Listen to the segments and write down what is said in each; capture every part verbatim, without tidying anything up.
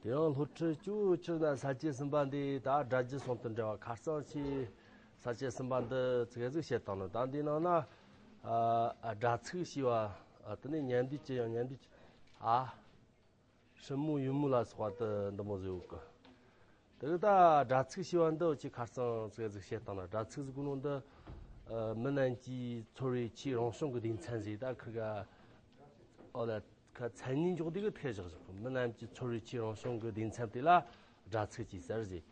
དེ་ཡང་སློབ་ཁྲིད་ཅུ་ཆི་ན་ས་བཅད་གསུམ་པ་འདི་ད་སྒྲ་རྒྱུད་གསུམ་དང་འབྲེལ་བ་ཁ་སང་ཆི་ས་བཅད་གསུམ་པ་འདི་ཙི་གེ་ཟིག་བཤད་བཏང་ནི། ད་འདི་ནང་ན་ཨ་སྒྲ་ཚིག་ཞེས་པ་ཨ་དེ་ནས་ཉན་འདུས་ཀྱི་ཡང་ཉན་འདུས་ཀྱི་ཨ་སྲིན་མོ་ཡུ་མོ་ལ་སོགས་པ་དེ་འདི་མོ་ཟིག་ཡོད་གི། དེ་གི་ད་སྒྲ་ཚིག་ཞེས་པ་འདི་ཅི་ཁ་སང་ཙི་གེ་ཟིག་བཤད་བཏང་ན། སྒྲ་ཚིག་ཟིག་གོ་ནོ་འདི་ཨ་མི་རྣམས་ཀྱིས་ཚོར་བའི་ཆེས་རང་བྱུང་གི་སྡེ་ཚན་ཟིག། ད་ཁིར་ག་ཨོ་ལ་ཁ་མཚན་ཉིད་འཇོག་དུས་གི་ཐེ་བཞག་བཞག་གི། མི་རྣམས་ཀྱིས་ཚོར་བའི་ཆེས་རང་བྱུང་གི་སྡེ་ཚན་དེ་ལ་སྒྲ་ཚིག་ཅེས་ཟེར་ཟིག།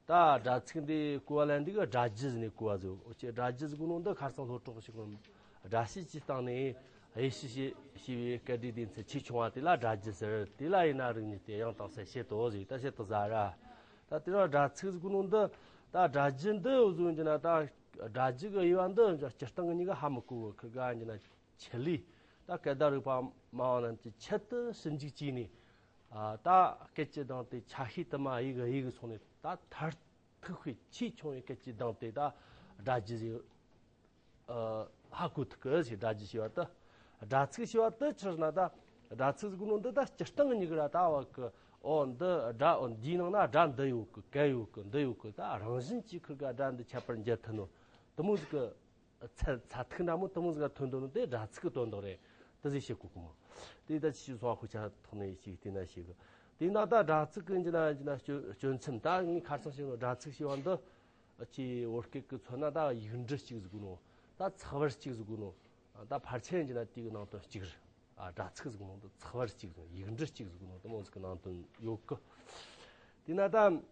ད་སྒྲ་ཚིག་འདི་གོ་བ་ལེན་དུས་གི་སྒྲ་རྒྱུད་ཟེར་ནས་གོ་བ་ཟིག། འོ་ཅི་སྒྲ་རྒྱུད་ཟེར་གོ་ནོ་འདི་ཁ་སང་སློབ་གྲོགས་ཤིག་གིས་སྒྲ་བྱས་ཀྱི་སྟེང་ནས་དབྱེ་ཞིབ་བྱས་བྱས་པའི་སྐད་སྒྲའི་སྡེ་ཚན་ཆེས་ཆུང་བ་དེ་ལ་སྒྲ་རྒྱུད་ཟེར། དེ་ལ་ཡིན་ན་རིགས་གཉིས་ཏེ་དབྱངས་དང་གསལ་བྱེད་དོ་ཟེར། ད་བྱེད་དོ་ཟེར་ར། ད་དེ་ར་སྒྲ་ཚིག་ཟེར་གོ་ནོ་འདི་ད་སྒྲ་རྒྱུད་འདི་འོ་ཟོ་ཡིན་གྱི་ན། ད་སྒྲ་རྒྱུད་གི་དབྱེ་བ་འདི་སྤྱིར་བཏང་གི་མྱི་གིས་ཧ་མི་གོ་གི། ཁིར་ག་ཡིན་གྱི་ན་ཆེད་ལས་ད་སྐད་བརྡ་རིག་པ་སྨྲ་བ་རྣམས་ཀྱིས་ཆེད་དུ་ཞིབ་འཇུག་བྱས་ནས་ཨ་ད་སྐད་ཀྱི་གདངས་དེ་ཆ་ཤས་དུ་མ་དབྱེ་གི་དབྱེ་གི་སོང་ནས། ད་མཐར་ཐུག་པའི་ཆེས་ཆུང་བའི་སྐད་ཀྱི་གདངས་དེ་ད་སྒྲ་རྒྱུད་ཟེར། ཨ་ཧ་གོ་ཐུབ་གི་ཞེས་སྒྲ་རྒྱུད་ཞེས་པ་དེ། སྒྲ་ཚིག་ཞེས་པ་དེ་ཆི་ཟེར་ན། ད་སྒྲ་ཚིག་ཟེར་གོ་ནོ་འདི་ད་སྤྱིར་བཏང་གི་མྱི་གིས་ར་ད་བ་གི་ཨོ་འདི་སྒྲ་ཨོ་འདིའི་ནང་ན་སྒྲ་འདི་ཡོད་གི། གན་ཡོད་གི། འདི་ཡོད་གི། ད་རང་བཞིན་གྱིས་ཁིར་ག་སྒྲ་འདི་ཁྱད་པར་འབྱེད་ཐུབ་ནོ་དེ་མོ་ཟིག་གི་ཚད་ཚད་ཐིག་འདྲ་མོ་དེ་མོ་ཟིག་ག་ཐོན་འདུག་ནོ་དེ་སྒྲ་ཚིག་གི་དོན་དག་རེད། དེ་ཟིག་བྱེད་དགོས་གི་མོ། དེ་ད་ཅི་ཞིག་སོང་བ་དཔེ་ཆ་ཐོག་ནས་ཞིག་བལྟས་ན་ཤེས་གི། དེ་ན་ད་སྒྲ་ཚིག་གི་ཡིན་གྱི་ན་ཡིན་གྱི་ན་སྐྱོན་སྐྱོན་ཚན། ད་ངས་ཁ་སང་བཤད་ནོ་སྒྲ་ཚིག་ཞེས་པ་འདི་ཅི་བོད་སྐད་ཀྱི་མཚོན་ན་ད་ཡིག་འབྲུ་གཅིག་ཟེར་གོ་ནོ། ད་ཚེག་བར་གཅིག་ཟེར་གོ་ནོ། ད་ཕལ་ཆེར་ཡིན་གྱི་ན་དེ་གི་ནང་དོན་གཅིག་རེད། ཨ་སྒྲ་ཚིག་ཟེར་གོ་ནོ་འདི་ཚེག་བར་གཅིག་ཟེར། ཡིག་འབྲུ་གཅིག་ཟེར་གོ་ནོ་དེ་མོ་ཟིག་གི་ནང་དོན་ཡོད་གི། དེ་ན་ད་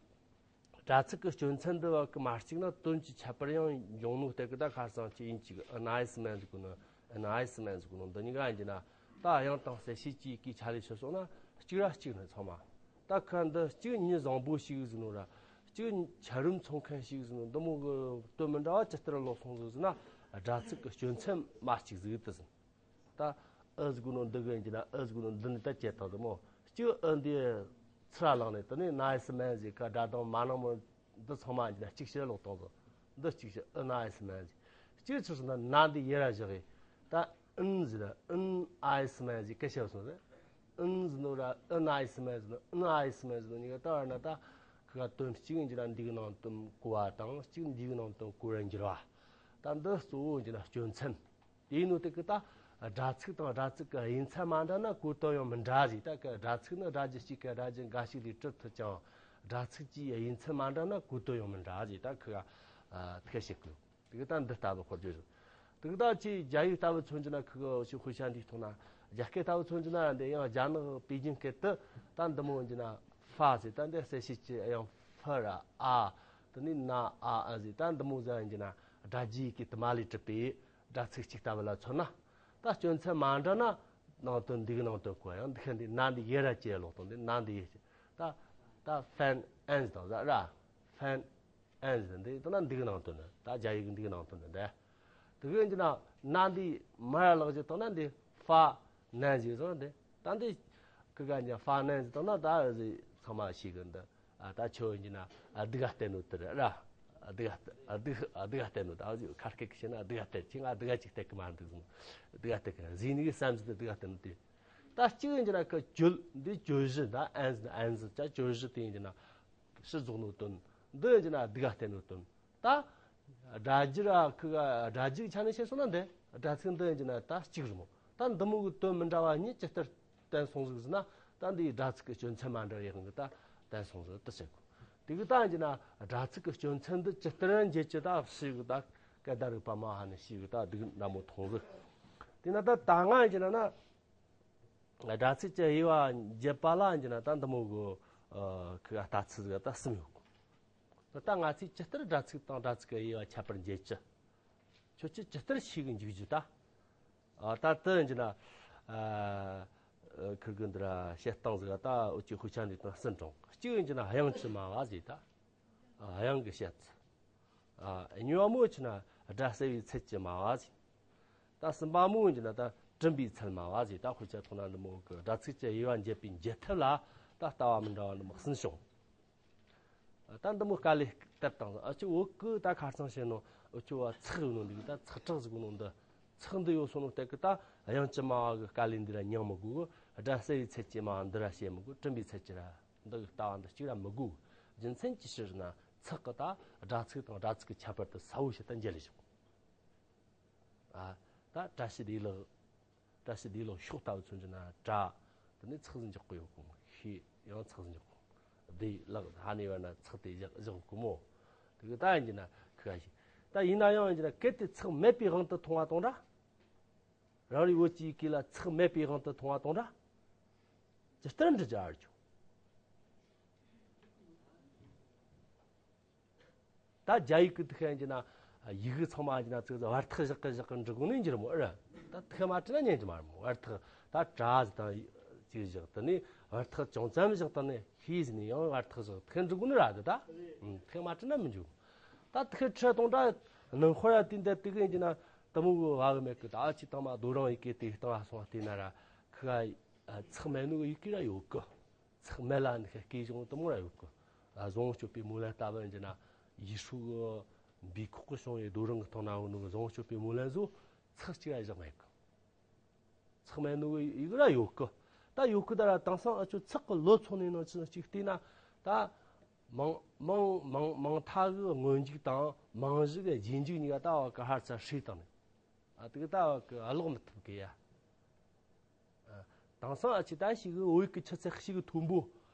སྒྲ་ཚིག་གི་སྐྱོན་ཚན་འདི་བ་གི་མ་གཅིག་ན་དོན་གྱི་ཁྱད་པར་ཡང་འབྱུང་ནོ་སྟེ་གི། ད་ཁ་སང་ཅི་ཡིན་གཅིག་ཨ་ནའི་སི་མན་ཟེར་གོ་ནོ། ཨ་ནའི་སི་མན་ཟེར་གོ་ནོ་འདི་གཉིས་ཀ་ཡིན་གྱི་ན་ད་དབྱངས་དང་གསལ་བྱེད་ཀྱི་སྐད་ཆ་ལས་ཕྱི་སོང་ན་གཅིག་ར་གཅིག་ནི་ཚང་མ། ད་ཁ་འདི་གཅིག་མྱི་བཟང་པོ་ཞིག་ཟེར་ནོ་ར། གཅིག་ཆ་རོགས་ཚོང་མཁན་ཞིག་ཟེར་ནོ། འདི་མོ་གི་དོན་མི་འདྲ་བ་ཇི་ལྟར་ལོག་སོང་ཟིག་ཟེར་ན། སྒྲ་ཚིག་གི་སྐྱོན་ཚན་མ་གཅིག་ཟིག་དེ་ཟིན། ད་ཨ་ཟེར་གོ་ནོ་འདི་གི་ཡིན་གྱི་ན་ཨ་ཟེར་གོ་ནོ་འདི་ནི་ད་བཅད་བཏང་ཟིག་མོ། གཅིག་ཨ་འདི་ཚུར་ལངས་ནས་དེ་ནས་ནའི་སི་མན་ཟེར་ག་སྒྲ་གདངས་མ་ནང་མོ་འདི་ཚང་མ་ཡིན་གྱི་ན་གཅིག་ཕྱིར་ལོག་བཏང་ཟིག། འདི་གཅིག་ཕྱིར་ཨ་ནའི་སི་མན་ཟེར། གཅིག་ཕྱིར་སོང་ན་ན་འདི་ཡེ་ར་བཞག་གི། ད་ཨིན་ཟེར་ན་ཨིན་ཨའི་སི་མན་ཟེར་ག་ཤེས་སོང་ཟེར། ཨིན་ཟེར་ནོ་ར་ཨིན་ཨའི་སི་མན་ཟེར་ནོ། ཨིན་ཨའི་སི་མན་ཟེར་ནོ་གཉིས་ཀ་ད་བར་ན་ད་ཁ་དོན་གཅིག་ཡིན་གྱི་ན་འདི་གི་ནང་དོན་གོ་བ་དང་གཅིག་འདི་གི་ནང་དོན་གོ་ར་འགྱུར་བ། ད་འདི་གཙོ་བོ་ཡིན་གྱི་ན་སྐྱོན་ཚན། དེ་ཡིན་ནོ་དེ་གི་ད་སྒྲ་ཚིག་དང་སྒྲ་ཚིག་གི་དབྱེ་མཚམས་མ་འདྲ་ན་གོ་དོན་ཡང་མི་འདྲ་ཟིག། ད་གི་སྒྲ་ཚིག་ནི་སྒྲ་རྒྱུད་གཅིག་གི་སྒྲ་རྒྱུད་འགའ་ཞིག་ལས་གྲུབ་ཐུབ་ཀྱང་། སྒྲ་ཚིག་གི་དབྱེ་མཚམས་མ་འདྲ་ན་གོ་དོན་ཡང་མི་འདྲ་ཟིག། ད་ཁི་ག་ཐུག་བཤད་དགོས། དེ་གི་ད་འདི་ལྟ་བུ་འཁོར་རྒྱུ་རེད། དེ་གི་ད་ཅི་རྒྱ་ཡིག་ལྟ་བུ་མཚོན་གྱི་ན་ཁི་གི་ཞིག་དཔེ་ཆ་འདི་མཐོང་ན། རྒྱ་སྐད་ལྟ་བུ་མཚོན་གྱི་ན་འདི་ཡང་རྒྱ་ནག་པེ་ཅིང་སྐད་དུ་ད་འདི་མོ་ཡིན་གྱི་ན་ཧྥ་ཟེར། ད་འདི་གསལ་བྱེད་ཀྱི་དབྱངས་ཧྥ་ར་ཨ། དེ་ནས་ན་ཨ་ཨ་ཟེར། ད་འདི་མོ་ཟེར་ཡིན་གྱི་ན་སྒྲ་རྒྱུད་ཀྱི་དུ་མ་ལས་གྲུབ་པའི་སྒྲ་ཚིག་གཅིག་ལྟ་བུ་ལ་མཚོན་ན། ད་སྐྱོན་ཚན་མ་འདྲ་ན་ནང་དོན་འདི་གི་ནང་དོན་གོ་ཡང་། འདི་ཁ་འདི་ན་འདི་ཡེ་ར་བཅད་ལོག་དང་འདི་ན་འདི་ཡེ་བཅད། ད་ད་ཧྥན་ཨན་ཟེར་དང་ཟ་ར། ཧྥན་ཨན་ཟེར་འདི་ད་ན་འདི་གི་ནང་དོན་ནི། ད་རྒྱ་ཡིག་འདི་གི་ནང་དོན་ནི་འདི། དེ་གི་འདི་ན་ན་འདི་མ་ར་ལག་བཅད་དང་ན་འདི་ཧྥ་ནན་ཟེར་དང་འདི། ད་འདི་ཁི་ག་འདི་ཧྥ་ནན་ཟེར་དང་ན་ད་ཟེར་ཚང་མ་ཤེས་གི་འདི། ཨ་ད་ཁྱོད་ཡིན་གྱི་ན་ཨ་སྡུག་ག་བལྟས་ནོ་དེ་རེད་ར། ཨ་སྡུག་ག་ཨ་སྡུག་ཨ་སྡུག་ག་བལྟས་ནོ། ད་ཨ་ཁ་སྐད་ཀྱི་བཤད་ན་སྡུག་ག་བལྟས། ཁྱེད་ང་སྡུག་ག་ཅིག་བལྟས་གི་མ་འདུག་ཟེར། སྡུག་ག་བལྟས་གི་ཟེར་ནི་གི་བསམ་ཚུལ་དེ་སྡུག་ག་བལྟས་ནོ་དེ། ད་གཅིག་ཡིན་གྱི་ན་ཁི་གྱོད་འདི་གྱོད་གཞི་ད་ཨན་ཟེར་ཨན་ཟེར་ཅ་གྱོད་གཞི་དེ་ཡིན་གྱི་ན་ཕྱི་རྫོགས་ནོ་དོན། འདི་ཡིན་གྱི་ན་སྡུག་ག་བལྟས་ནོ་དོན། ད་སྒྲ་རྒྱུད་ར་ཁི་ག་སྒྲ་རྒྱུད་ཆ་ནས་བཤད་སོང་ན་འདི་སྒྲ་ཚིག་འདི་ཡིན་གྱི་ན་ད་གཅིག་རེད་མོ། ད་འདི་མོ་གི་དོན་མི་འདྲ་བ་གཉིས་ཇི་ལྟར་བསྟན་སོང་ཟིག་ཟེར་ན། ད་འདིའི་སྒྲ་ཚིག་གི་སྐྱོན་ཚན་མ་འདྲ་བའི་དབང་གིས་ད་བསྟན་སོང་ཟིག་དེ་བཤད་དགོས། དེ་གི་ད་ཡིན་གྱི་ན་སྒྲ་ཚིག་གི་སྐྱོན་ཚན་འདི་ཇི་ལྟར་འབྱེད་ཀྱི་ད་ཞིག་ད་སྐད་བརྡ་རིག་པ་སྨྲ་བ་ནི་ཞིག་ད་སྡུག་ན་མོ་མཐོང་ཟིག། དེ་ན་ད་ད་ང་ཡིན་གྱི་ན་ན་སྒྲ་ཚིག་གི་དབྱེ་བ་འབྱེད་པ་ལ་ཡིན་གྱི་ན་ད་འདི་མོ་གི་ཁི་ག་ལྟ་ཚུལ་ཟིག་ད་གསུམ་ཡོད་གི། ད་ང་ཚོས་ཇི་ལྟར་སྒྲ་ཚིག་དང་སྒྲ་ཚིག་གི་དབྱེ་བ་ཁྱད་པར་འབྱེད་ཀྱི། ཁྱོད་ཀྱིས་ཇི་ལྟར་ཤེས་གི་འཇུག་རྒྱུ་ད། ཨ་ད་དེ་ཡིན་གྱི་ན། ཨ་ཁིར་གི་འདི་ར་བཤད་སྟངས་ཟིག་ད་འུ་ཅག་དཔེ་ཆ་འདི་དང་གསུམ་དྲངས། གཅིག་ཡིན་གྱི་ན་དབྱངས་ཀྱི་སྨྲ་བ་ཟེར་ད། ཨ་དབྱངས་ཀྱི་བཤད་ཚུལ། ཨ་གཉིས་པ་མོ་ཡིན་གྱི་ན་སྒྲ་གསལ་བའི་ཚད་ཀྱི་སྨྲ་བ་ཟེར། ད་གསུམ་པ་མོ་ཡིན་གྱི་ན་ད་གྲུབ་པའི་ཚད་སྨྲ་བ་ཟེར། ད་དཔེ་ཆ་ཐོག་ན་འདི་མོ་གི་སྒྲ་ཚིག་གི་དབྱེ་བ་འབྱེད་པའི་འབྱེད་ཐབས་ལ་ད་ལྟ་བ་མི་འདྲ་བ་འདི་མོ་གསུམ་བྱུང་། ད་འདི་མོ་དཀའ་ལས་བརྒྱབ་བཏང་། ཨ་ཅི་འུ་གི་ད་ཁ་སང་བཤད་ནོ་འུ་ཅི་བ་ཚེག་ཡོད་ནོ་འདི་གི་ད་ཚེག་དྲག་ཟིག་ནོ་འདི་ཚེག་འདི་ཡོད་སོང་ནོ་སྟེ་གི་ད་དབྱངས་ཀྱི་སྨྲ་བ་གི་དཀའ་ལས་འདི་ར་མྱངས་མི་དགོས་གི། སྒྲ་གསལ་བའི་ཚད་ཀྱི་སྨྲ་བ་འདི་ར་བཤད་མི་དགོས། གྲུབ་པའི་ཚད་ཀྱི་ར། འདི་གི་ལྟ་བ་འདི་གཅིག་ར་མི་དགོས། རྒྱུ་མཚན་ཅི་ཞིག་ཟེར་ན། ཚེག་གི་ད་སྒྲ་ཚིག་དང་སྒྲ་ཚིག་གི་ཁྱད་པར་དུ་གསལ་བོ་ཞིག་ད་འཇལ་ལེ་བཞག་ཨ། ད་བཀྲ་ཤིས་བདེ་ལེགས། བཀྲ་ཤིས་བདེ་ལེགས་ཤོག་ལྟ་བུ་མཚོན་གྱི་ན། བཀྲ། དེ་ནས་ཚེག་ཟིག་འཇོག་གི་ཡོད་གོ་མོ། ཤིས་ཡང་ཚེག་ཟིག་འཇོག་གོ། བདེ་ལེགས་ཧ་ནས་བར་ན་ཚེག་དེ་བཞག་བཞག་གོ་མོ། དེ་གི་ད་ཡིན་གྱི་ན་ཁི་ག་ཞིག་ད་ཡིན་ན་ཡང་ཡིན་གྱི་ན། གལ་ཏེ་ཚེག་མེད་པའི་དབང་དུ་མཐོང་བ་དང་འདྲ། རང་རེའི་བོད་ཀྱི་ཡི་གེ་ལ་ཚེག་མེད་པའི་དབང་དུ་མཐོང་བ་དང་འདྲ། ཇི་ལྟར་འབྲི་རྒྱུ་ཨར་ཆོ། ད་རྒྱ་ཡིག་གི་དེ་ཤེས་ཀྱི་ན། ཡི་གེ་ཚང་མ་ཡིན་ན་ཚིག་བར་ཐག་བཞག་གི་བཞག་གི་འབྲི་དགོས་ནི་འགྱུར་མོ་ཨེ་རེད། ད་དེ་ཤེས་མ་བྲིས་ན་ཉན་གྱི་མ་རེད་མོ། བར་ཐག་ད་བཀྲ་ཟེར་དང་ཅིག་བཞག་དེ་ནས་བར་ཐག་ཅུང་ཙམ་བཞག་དང་ནས་ཤིས་ཟེར་ནས་ཡང་བར་ཐག་བཞག་དེ་ཤེས་འབྲི་དགོས་ནི་ར། དེ་ད་དེ་ཤེས་མ་བྲིས་ན་མི་འགྱུར། ད་དེ་ཤེས་ཁྲི་སྟོང་ད་ནང་ཁོ་ར་དེ་འདྲ་དེ་གི་ཡིན་གྱི་ན། དེ་མོ་གི་བ་གི་མེད་གི། ད་ཅི་ཐང་མ་རྡོ་རིང་ཡི་གེ་དེ་སྟེང་ལ་སོང་བལྟས་ན་ར། ཁི་ག་ཚེག་མེད་ནོ་གི་ཡི་གེ་ར་ཡོད་གི། ཚེག་མེད་ལ་ནི་ཤེས་སྐད་གཞུང་དུ་མོ་ར་ཡོད་གི། ཨ། བཟང་པོ་སྤྱོད་པའི་སྨོན་ལམ་ལྟ་བུ་ཡིན་གྱི་ན། ཡེ་ཤུ་གི་སྦས་ཁོག་གི་བྱུང་བའི་རྡོ་རིང་གི་སྟེང་ན་འོ་ནོ་གི་བཟང་པོ་སྤྱོད་པའི་སྨོན་ལམ་ཚོ་ཚེག་གཅིག་ར་བཞག་མེད་གི། ཚེག་མེད་ནོ་གི་ཡི་གེ་ར་ཡོད་གི། ད་ཡོད་གི་ད་ར། དེང་སང་ཨ་ཆོ་ཚེག་གི་ལོ་ཚོགས་ནས་ནང་ཅི་ཅིག་བལྟས་ན། ད་མང་མང་མང་མང་ཐ་གི་སྔོན་འཇུག་དང་མང་གཞི་གི་རྗེས་འཇུག་གཉིས་ཀ་ད་བ་གི་ཧར་ཚ་ཧྲིལ་བཏང་ནས། ཨ། དེ་གི་ད་བ་གི་ཀློག་མི་ཐུབ་གི་ཡ། ཨ། དེང་སང་ཨ་ཆོ་ད་ཞིག་གི་བོད་ཡིག་གི་ཆུ་ཚད་ཞིག་གི་མཐོན་པོ།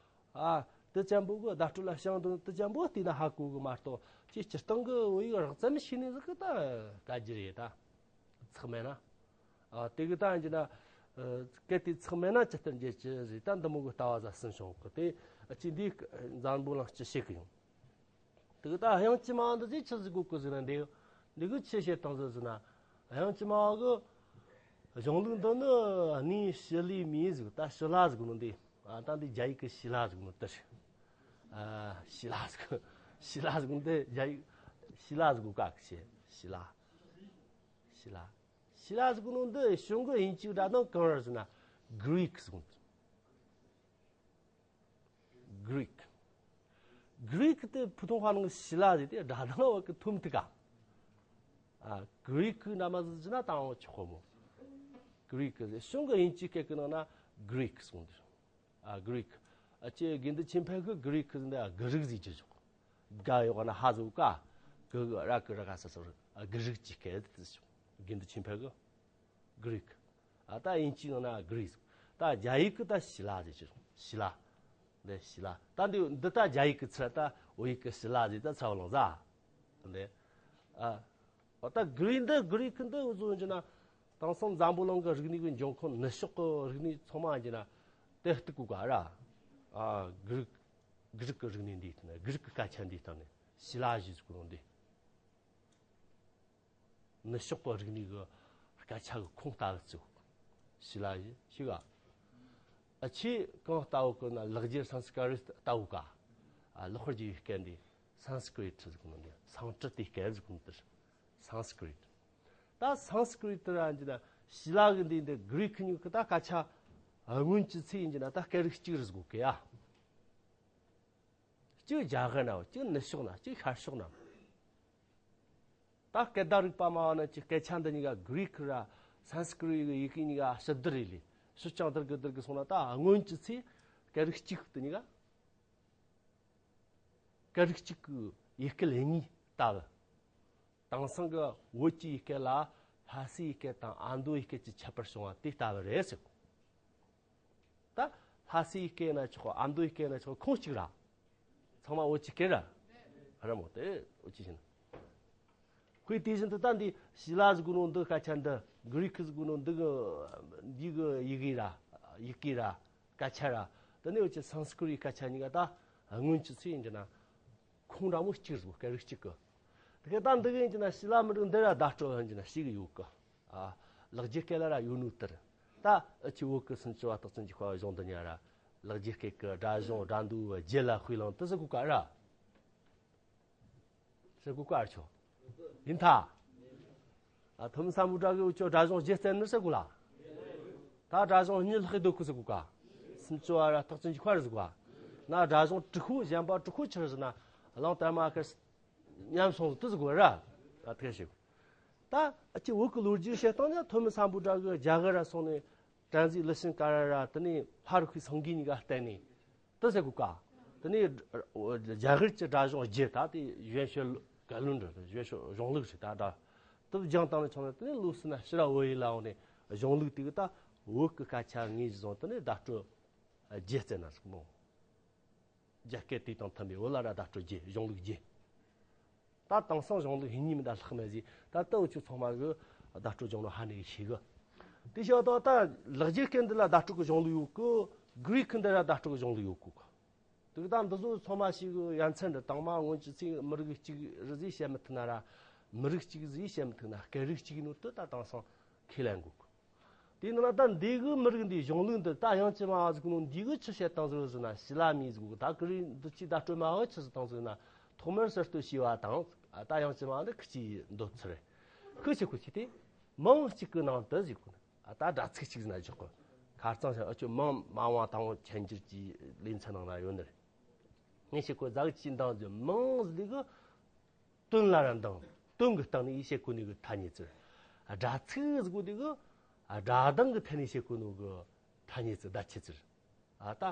ཨ། དེ་ཅན་པོ་གི་བརྡ་སྤྲོད་ལ་བྱང་དུ་དེ་ཅན་པོ་བལྟས་ན་ཧ་གོ་གི་མ་གཏོགས། ཅི་སྤྱིར་བཏང་གི་བོད་ཡིག་རགས་ཙམ་ཤེས་ནས་ཟིག་གི་ད་དཀའ་རྒྱུ་རེད་ད། ཚེག་མེད་ན། ཨ། དེ་གི་ད་ཡིན་གྱི་ན། ཨ། གལ་ཏེ་ཚེག་མེད་ན་ཇི་ལྟར་འབྲི་རྒྱུ་ཟེར། ད་འདི་མོ་གི་ལྟ་བ་ཟ་སྲིན་བྱུང་གི། དེ་ཨ་ཆོ་འདི་འཛམ་བུ་གླིང་སྤྱི་བཤད་གི་ཡོང་། དེ་གི་ད་དབྱངས་ཅན་མ་འདི་ཟིག་ཆི་ཟིག་གོ་གི་ཟེར་ན། འདི་འདི་གི་ཆི་བཤད་བཏང་ཟིག་ཟེར་ན། དབྱངས་ཅན་མ་གི་གཞུང་ལུགས་འདི་ནི་གནས་ཞི་ལའི་མིང་ཟིག་ད་ཞི་ལ་ཟེར་གོ་ནོ་འདི། ཨ། ད་འདི་རྒྱ་ཡིག་གི་ཞི་ལ་ཟེར་གོ་ནོ་དེ་རེད། ཨ། ཞི་ལ་ཟེར་གོ། ཞི་ལ་ཟེར་གོ་ནོ་འདི་རྒྱ་ཡིག་ཞི་ལ་ཟེར་གོ་ག་གི་ཞི་ཞི་ལ། ཞི་ལ། ཞི་ལ་ཟེར་གོ་ནོ་འདི་གཞུང་གི་དབྱིན་ཇིའི་སྒྲ་གདངས་གང་རེད་ཟེར་ན། གྷི་རིག་ཟེར་གོ་ནོ། གྷི་རིག་གྷི་རིག་དེ་ཕུ་ཐུང་ཧྭ་ནང་གི་ཞི་ལ་ཟེར་དེ་སྒྲ་གདངས་བ་གི་མཐོ་མཐུག་ག་ཨ། གྷི་རིག་གི་རྣམ་པ་ཟིག་ཟེར་ན་དང་བ་ཆོག་གོ་མོ། གྷི་རིག་གི་གཞུང་གི་དབྱིན་ཇིའི་སྐད་གི་ནང་ན་གྷི་རིག་གསུངས་འདུག་ཨ། གྷི་རིག་ཨ་ཅེ་དགེ་འདུན་ཆོས་འཕེལ་གི་གྷི་རིག་གི་འདི་གྷི་རིག་ཟེར་གྱི་ཆོག་ག་ཡོག་ན་ཧ་ཟུག་ག་གི་གི་ར་གི་ར་ག་ས་ས་རུ། ཨ། གྷི་རིག་ཅིག་སྐད་དེ་ཆོག་དགེ་འདུན་ཆོས་འཕེལ་གི་གྷི་རིག་ཨ། ད་དབྱིན་ཇིའི་ནང་ན་གྷི་རིག་ད་རྒྱ་ཡིག་གི་ད་ཞི་ལ་ཟེར་གྱི་ཆོག་ཞི་ལ། འདི་ཞི་ལ། ད་འདི་འདི་ད་རྒྱ་ཡིག་གི་ཚུལ། ད་བོད་ཡིག་གི་ཞི་ལ་ཟེར་ད་ཚ་བ་ལང་ཟ། འདི། ཨ། འོ་ད་གྷི་རིག་འདི་གྷི་རིག་གི་འདི་འུ་ཚོ་ཡིན་གྱི་ན། དེང་སང་འཛམ་བུ་གླིང་གི་རིག་གནས་ཀྱི་འབྱུང་ཁུངས་ནུབ་ཕྱོགས་ཀྱི་རིག་གནས་ཚང་མ་ཡིན་གྱི་ན། དེ་གཏུག་གོ་ག་ར། ཨ། གྷི་རིག་གྷི་རིག་གི་རིག་གནས་འདི་ཡིན་གྱི་ན། གྷི་རིག་གི་སྐད་ཆ་འདི་སྟེང་ནས་ཞི་ལ་ཞེས་གོ་ནོ་འདི། ནུབ་ཕྱོགས་པ་རིག་གནས་ཀྱི་སྐད་ཆ་གི་ཁུངས་ལྟ་བུ་བརྩིས། ཞི་ལ་ཞེས་ཞུ་ག་ཨ་ཆོས་གང་ལྟ་བུ་གོ་ན། ལེགས་སྦྱར་སཾ་སྐྲྀ་ཏ་ལྟ་བུ་ག་ཨ། ལེགས་པར་བསྒྱུར་བའི་སྐད་འདི་སཾ་སྐྲྀ་ཏ་ཟེར་གོ་ནོ་འདི། སཾ་སྐྲྀ་ཏའི་སྐད་ཟེར་གོ་ནོ་དེ་རེད། སཾ་སྐྲྀ་ཏ། ད་སཾ་སྐྲྀ་ཏ་ར་ཡིན་གྱི་ན་ཞི་ལ་གི་འདི་འདི་གྷི་རིག་གི་གཉིས་ཀྱི་ད་སྐད་ཆ་སྔོན་གྱི་ཚིག་ཡིན་གྱི་ན་ད་སྐད་རིགས་གཅིག་རེད་ཟེར་གོ་གི་ཡ། གཅིག་རྒྱ་གར་ན། གཅིག་ནུབ་ཕྱོགས་ན། གཅིག་ཤར་ཕྱོགས་ན། ད་སྐད་བརྡ་རིག་པ་སྨྲ་བ་རྣམས་ཀྱིས་སྐད་ཆ་འདི་གཉིས་ཀ་གྷི་རིག་ར་སཾ་སྐྲྀ་ཏ་ཡི་གེ་གཉིས་ཀ་ཕྱི་བསྡུར་རེད་ལས། ཕྱི་རྐྱང་བསྡུར་གི་བསྡུར་གི་སོང་ན། ད་སྔོན་གྱི་ཚེ་སྐད་རིགས་གཅིག་དེ་གཉིས་ཀ་སྐད་རིགས་གཅིག་གི་ཡི་གེ་གཉིས་ལྟ་བུ། དེང་སང་གི་བོད་ཀྱི་ཡི་གེ་ལ་ལྷ་སའི་ཡི་གེ་དང་ཨ་མདོའི་ཡི་གེ་གི་ཁྱད་པར་བྱུང་བ་དེ་ལྟ་བུ་རེད་ཟེར། ད་ལྷ་སའི་ཡི་གེ་ན་ཆོག་ཨ་མདོའི་ཡི་གེ་ན་ཆོག་ཁུངས་གཅིག་ར། ཚང་མ་བོད་ཀྱི་སྐད་ར། ར་མོ་དེ་བོད་ཀྱི་ཞིག་ན། ཁོས་དེ་བཞིན་དུ་ད་འདི་ཞི་ལ་ཟེར་གོ་ནོ་འདི་སྐད་ཆ་འདི། གྷི་རིག་ཟེར་གོ་ནོ་འདི་གི་འདི་གི་ཡི་གེ་ར། ཡི་གེ་ར། སྐད་ཆ་ར། དེ་ནས་བོད་ཀྱི་སཾ་སྐྲྀ་ཏའི་སྐད་ཆ་གཉིས་ཀ་ད་སྔོན་གྱི་ཚེ་ཡིན་གྱི་ན། ཁུངས་འདྲ་མོ་གཅིག་རེད། སྐད་རིགས་གཅིག་གི། དེ་ག་ད་འདི་གི་ཡིན་གྱི་ན་ཞི་ལ་མི་འགྲོ་འདི་ར་བརྡ་སྤྲོད་ཡིན་གྱི་ན་ཞིག་ཡོད་གི། ཨ། ལེགས་སྦྱར་སྐད་ལ་ར་ཡོད་ནོ་དེ་རེད། ད་ཨ་ཆོས་བོད་ཀྱི་སུམ་ཅུ་པ་རྟགས་ཅན་གྱི་ཁ་བ་གཞུང་འདི་ཉ་ར། ལེགས་སྦྱར་སྐད་ཀྱི་སྒྲ་གཞུང་སྒྲ་མདོའི་རྒྱུད་ལ་དཔེ་བླངས་དེ་ཟེར་གོ་ག་ར། ཟེར་གོ་ག་ར་ཆོ། ཡིན་ཐ། ཨ། ཐོན་མི་སམ་བྷོ་ཊ་གིས་འུ་ཆོ་སྒྲ་གཞུང་རྒྱུད་བསྟན་ནི་ཟེར་གོ་ལ། ད་སྒྲ་གཞུང་གཉིས་ལྷག་གི་སྡོད་གི་ཟེར་གོ་ག་སུམ་ཅུ་པ་ར་རྟགས་ཅན་གྱི་ཁ་ར་ཟེར་གོ་ག་ན་སྒྲ་གཞུང་དྲུག་པོ་གཞན་པ་དྲུག་པོ་ཆི་རེད་ཟེར་ན། གླང་དར་མ་ཁར་ཉམས་སོང་དེ་ཟེར་གོ་ར། ད་དེ་ཞིག་ད་ཨ་ཆོས་བོད་ཀྱི་ལོ་རྒྱུས་བཤད་སྟངས་ཀྱང་ཐོན་མི་སམ་བྷོ་ཊ་གིས་རྒྱ་གར་ར་སོང་ནས་བྲམ་ཟེ་ཀླུ་ཆེན་ཀ་ར་ར། དེ་ནས་ལྷ་རུ་ཁའི་སེང་གེ་གཉིས་ཀ་བསྟན་ནས། དེ་ཟེར་གོ་ཀ། དེ་ནས་རྒྱ་གར་གྱི་སྒྲ་གཞུང་བརྒྱད་ད་དེ་གཞན་ཕྱིར་བཀའ་བློན་རེད། གཞན་ཕྱིར་གཞུང་ལུགས་རེད། ད་སྒྲ་དེ་སྦྱངས་བཏང་ནས་ཆོག་ནས། དེ་ནས་ལོ་སུ་ན་ཕྱི་ར་བོད་ཡིག་ལ་འོང་ནས་གཞུང་ལུགས་དེ་གི་ད་བོད་ཀྱི་སྐད་ཆ་དངོས་གཞི་བཟུང་། དེ་ནས་བརྡ་སྤྲོད་བརྒྱད་བསྩལ་ན་ཟིག་མོ། རྒྱ་སྐད་དེ་དང་མཐུན་པའི་བོད་ལ་ར་བརྡ་སྤྲོད་བརྒྱད། གཞུང་ལུགས་བརྒྱད། ད་དེང་སང་གཞུང་ལུགས་ཧི་ནི་མི་ད་ལྷག་མེད་ཟིག། ད་ལྟ་འུ་ཆོ་ཚང་མ་གི་བརྡ་སྤྲོད་སྦྱོང་ནོ་ཧ་ནི་གི་ཤེས་གི། དེ་ཤོད་དོ། ད་ལེགས་སྦྱར་སྐད་འདི་ལ་བརྡ་སྤྲོད་གི་གཞུང་ལུགས་ཡོད་གི། གྷི་རིག་སྐད་འདི་ལ་བརྡ་སྤྲོད་གི་གཞུང་ལུགས་ཡོད་གི། དེ་ད་འདི་ཚོ་ཚང་མ་ཞིག་ཡ་མཚན་འདི་དང་མ་སྔོན་ཅི་ཚིག་མི་རིགས་གཅིག་རེད་ཟིག་བཤད་མི་ཐུབ་ན་ར། མི་རིགས་གཅིག་ཟིག་བཤད་མི་ཐུབ་ན། སྐད་རིགས་གཅིག་ནོ་དེ་ད་དེང་སང་ཁས་ལེན་དགོས་གི། དེ་ནང་ད་འདི་གི་མི་རིགས་འདིའི་གཞུང་ལུགས་འདི་ད་དབྱངས་ཅན་མ་ཟིག་ནོ་འདི་གི་ཆི་བཤད་བཏང་ཟིག་ཟེར་ན། ཞི་ལ་མི་ཟིག་གི་ད་གྷི་རིག་འདི་ཆི་བརྡ་སྤྲོད་མ་གི་ཆི་ཟིག་བཏང་ཟིག་ན། ཐོག་མར་གསར་གཏོད་བྱས་པ་དང་། ད་དབྱངས་ཅན་མ་འདི་ཁི་ཆི་འདོད་ཚུལ་རེད། ཁི་ཆི་ཁུ་ཆི་དེ་མིང་གཅིག་གི་ནང་དུ་ཟིག་གི། ད་སྒྲ་ཚིག་གཅིག་ཟེར་ན་ཆོག་གི། ཁ་རྩང་ཞིག་ཨ་ཆོ་མིང་མ་འོངས་དང་འོག་མཁྱེན་འགྱུར་གྱི་ལེ་ཚན་ནང་ལ་ཡོད་ནི་རེད། ངས་བཤད་གོ་ཟིག་ཅི་འདང་ཟིག། མིང་ཟིག་གི་དོན་ལ་ར་འདང་། དོན་གི་སྟེང་ནས་ཡིས་བཤད་གོ་ནི་གི་ཐ་སྙད་ཟེར། སྒྲ་ཚིག་ཟེར་གོ་དེ་གི་སྒྲ་གདངས་གི་ཐད་ནས་བཤད་གོ་ནོ་གི་ཐ་སྙད་ཟེར། བརྡ་ཆད་ཟེར། ཨ་ད་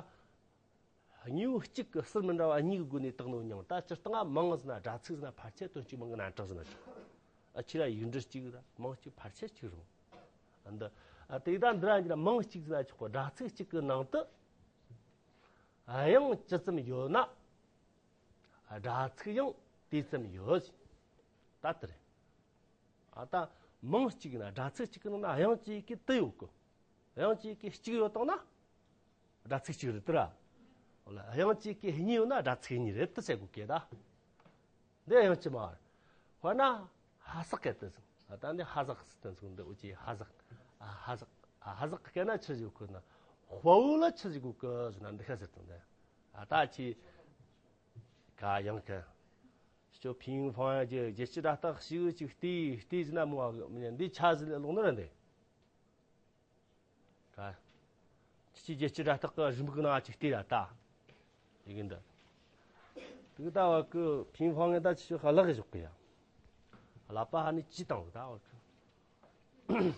གཉིས་པོ་གཅིག་གི་ཟུར་མི་འདྲ་བ་གཉིས་གི་སྒོ་ནས་བཏགས་ནོ་མིང་། ད་སྤྱིར་བཏང་མིང་ཟེར་ན་སྒྲ་ཚིག་ཟེར་ན་ཕལ་ཆེར་དོན་གཅིག་མིང་གི་རྣམ་གྲངས་ཟེར་ན་ཆོག། ཨ་ཁྱེད་ར་ཡིག་འབྲུ་གཅིག་ར་མིང་གཅིག་ཕལ་ཆེར་གཅིག་རེད་མོ། ཨ་འདི་ཨ་དེ་ད་འདི་ར་འདི་ར་མིང་གཅིག་ཟེར་ན་ཆོག་པ། སྒྲ་ཚིག་གཅིག་གི་ནང་དུ་དབྱངས་ཇི་ཙམ་ཡོད་ན། སྒྲ་ཚིག་ཡང་དེ་ཙམ་ཡོད། ད་དེ་རེད། ཨ་ད་མིང་གཅིག་ཡིན་ན་སྒྲ་ཚིག་གཅིག་གི་ནང་ན་དབྱངས་གཅིག་གི་དུ་ཡོད་གི། དབྱངས་གཅིག་གི་གཅིག་ཡོད་བཏང་ན་སྒྲ་ཚིག་གཅིག་རེད་དེ་ར། འོ་ལ་དབྱངས་གཅིག་གི་གཉིས་ཡོད་ན་སྒྲ་ཚིག་གཉིས་རེད་དེ་ཟེར་གོ་གི་ད། འདི་དབྱངས་ཅན་མ་རེད། དཔེར་ན་ཧ་ཟག་གི་དུ་ཟེར། ད་འདི་ཧ་ཟག་ཟེར་དུ་ཟེར། འདི་འུ་ཅི་ཧ་ཟག། ཨ་ཧ་ཟག། ཨ་ཧ་ཟག་གི་སྐད་ན་ཆི་ཟིག་གོ་ན། དཔའ་བོ་ལ་ཆི་ཟིག་གོ་གི་ཟེར་ན་འདི་ཤ་ཟེར་དང་འདི། ཨ་ད་ཅི། ག་ཡང་གི། ཅོ་ཕིང་ཕང་ཡ་ཅི་རྒྱལ་སྤྱི་སྒྲ་རྟགས་ཤིག་ཅིག་བལྟས་བལྟས་ཟིན་ན་མོ་བ་མི་འདི་ཆ་ཟིན་ལ་ལོག་ནི་ར་འདི། ག་ཅི་ཅི་རྒྱལ་སྤྱི་སྒྲ་རྟགས་ཀྱི་རིམ་གི་ནང་ཅིག་བལྟས་ར་ད། ཡི་གེ་འདི། དེ་གི་ད་བ་ཀི་ཕིང་ཕང་ངེ་ད་ཅི་ཤོག་ལག་གི་ཞོག་གི་ཡ། ལ་པ་ཧ་ནི་ཅི་དང་ད་བ་ཀི།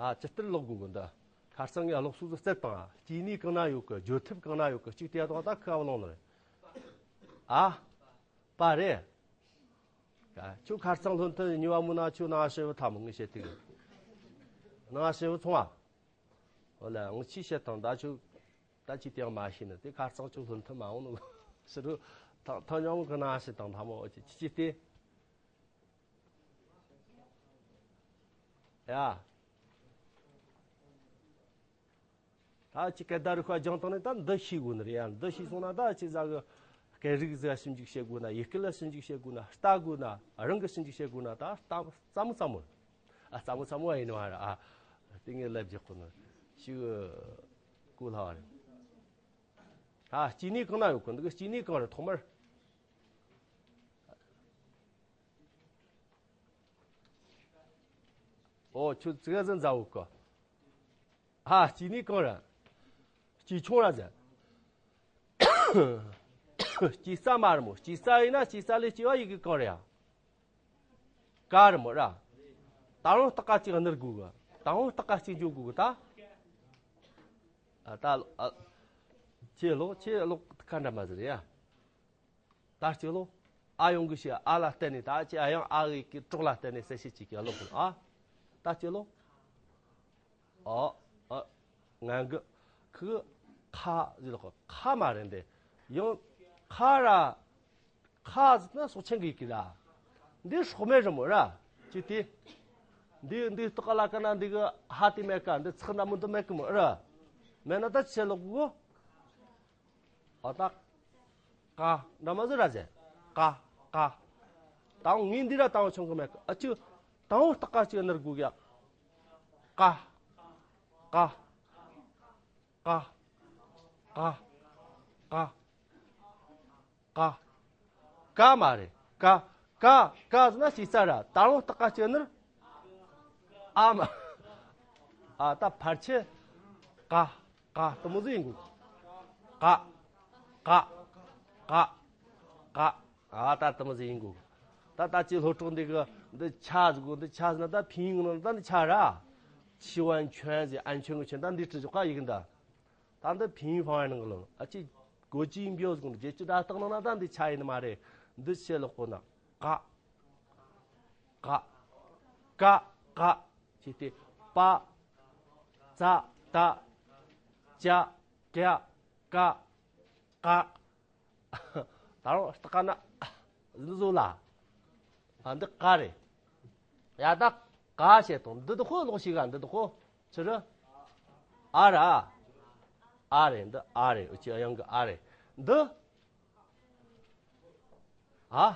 ཨ་ཇི་ལྟར་ཀློག་དགོས་གི་འདི། ཁ་རྩང་ངས་ཀློག་སྲོལ་དུ་བསྩལ་དང་། སྐྱེས་ནི་གང་ན་ཡོད་གི། བརྗོད་ཐབས་གང་ན་ཡོད་གི། གཅིག་དེ་དང་ད་ཁ་བ་ལོང་ནི་རེད། ཨ་པ་རེད། ཨ་ཁྱོད་ཁ་རྩང་ལྷོན་ཐུན་ཉི་བ་མུ་ན་ཁྱོད་ན་ཤེས་བུ་ཐ་མོ་ངས་བཤད་དུས། ན་ཤེས་བུ་ཚོང་ཨ། འོ་ལ་ངས་ཅི་བཤད་དང་ད་ཁྱོད། ད་ཅི་དེ་ཡང་མ་ཤེས་ནི་དེ་ཁ་རྩང་ཁྱོད་ལྷོན་ཐུན་མ་འོང་ནི་ཟེར་རུ། ཐང་ཐང་ཉང་གི་ན་ཤེས་དང་ཐ་མོ་ཨོ་ཅི་ཅི་ཅི་སྟེ། ཡ། ད་ཅི་སྐད་བརྡ་རིག་པ་སྦྱངས་བཏང་ནས་ད་འདི་ཤེས་དགོས་ནི་རེད་ཡ། འདི་ཤེས་སོང་ན་ད་ཅི་ཟ་གི། སྐད་རིགས་ཟིག་ཞིབ་འཇུག་བྱེད་དགོས་ན། ཡི་གེ་ལ་ཞིབ་འཇུག་བྱེད་དགོས་ན། ལྟ་དགོས་ན། རང་གི་ཞིབ་འཇུག་བྱེད་དགོས་ན་ད་ལྟ་སླ་མོ་སླ་མོ། ཨ་སླ་མོ་སླ་མོ་ཡིན་ནི་མ་རེད་ཨ། དེ་ངས་ལབ་རྒྱག་གོ་ནི་ཞིག་གོ་སླ་བ་རེད། ཨ་སྐྱེས་ནི་གང་ན་ཡོད་གི། འདི་གི་སྐྱེས་ནི་གང་རེད་ཐོག་མར། ཨོ་ཁྱོད་ཙི་ག་ཟིག་མཛའ་བོ་གི། ཧ་སྐྱེས་ནི་གང་ར། སྐྱེས་ཆུང་ར་ཟེར། སྐྱེས་རྩ་མ་རེད་མོ། སྐྱེས་རྩ་ཡིན་ན་སྐྱེས་རྩ་ལས་སྐྱེ་བ་ཡི་གེ་གང་རེད་ཡ། ཀ་རེད་མོ་ར། ད་རུང་རྟགས་ཀ་གཅིག་སྣུར་དགོས་གི། ད་རུང་རྟགས་ཀ་གཅིག་འཇོག་དགོས་གི་ད། ཨ་ད་ཨ། ཁྱེད་ཀློག་ཁྱེད་ཀློག་ཁ་འདྲ་མ་ཟེར་ཡ། ད་ཅི་ལོ། ཨ་ཡོང་གི་ཤི་ཨ་ལ་བརྟེན་ནས་ད་ཅི་ཨ་ཡང་ཨ་གི་གི་གྲོགས་ལ་བརྟེན་ནས་གསལ་བཤད་ཅིག་གི་ཨ་ལོ་གི་ཨ། ད་ཅི་ལོ། ཨ་ཨ། ང་གི་ཁི་ཁ་ཟི་ལོ་ཁ་མ་རེད་འདི། ཡང་ཁ་ར། ཁ་ཟི་ན་སོག་ཆེན་གི་གི་ལ། འདི་སྲོག་མེད་རི་མོ་ར། ཅི་དེ། འདི་འདི་སྟག་ལ་ཀ་ན་འདི་གི་ཧ་དེ་མེད་ཀ། འདི་ཚག་ན་མི་འདི་མེད་གི་མོ་ར། མེད་ན་ད་ཆེ་ལོ་གི། ཨ་ད། ཀ། འདྲ་མ་ཟེར་ར་ཟེར། ཀ། ཀ། དང་ངས་འདི་ར་དང་ཆུང་གི་མེད་ཨ་ཅུ། དང་རྟགས་ཀ་ཅིག་ནར་དགོས་ཡ། ཀ། ཀ། ཀ། ཀ། ཀ། ཀ། ཀ་མ་རེད། ཀ། ཀ། ཀ་ཟེར་ན་ཞིག་ས་ར། དང་རྟགས་ཀ་ཅིག་ནར། ཨ་མ། ཨ་ད་ཕལ་ཆེར། ཀ། ཀ་དེ་མོ་ཟིག་ཡིན་དགོས། ཀ། ཀ། ཀ། ཀ། ཨ་ད་དེ་མོ་ཟིག་ཡིན་དགོས། ད་ད་ཅི་སློབ་གྲོགས་འདི་གི་འདི་ཆ་ཟིག་གོ། འདི་ཆ་ཟིག་ན་ད་ཕིང་ཡིག་ནང་ད་འདི་ཆ་ར། ཆི་ཝན་ཆོན་ཟེར། ཨན་ཆོན་གི་ཆོན། ད་འདི་བྲི་ཆོག་ག་ཡིག་འདི། ད་འདི་ཕིང་ཡིག་ཧྥང་ཡིག་ནང་གི་ལོ། ཨ་ཅི་གོ་ཅི་ཡིན་པོ་ཟིག་གོ། རྗེས་ཀྱི་སྒྲ་རྟགས་ནང་ན་ད་འདི་ཆ་ཡིན་ནི་མ་རེད། འདི་ཆེ་ལོག་གོ་ན། ཀ། ཀ། ཀ། ཀ། ཅི་སྟེ། པ། ཙ། ཏ། ཅ། ཀ། ཀ། ཀ། ད་རུང་ལྟ་ག་ན། འདི་བཟོ་ལ། ཨ་འདི་ཀ་རེད། ཡ་ད་ཀ་བྱེད་དང་། འདི་དུ་ཁོ་ལོག་ཤིག་ག་འདི་དུ་ཁོ། ཆི་རེད། ཨ་ར། ཨ་རེད། འདི་ཨ་རེད། འུ་ཅི་ཨ་ཡང་གི་ཨ་རེད། འདི། ཨ།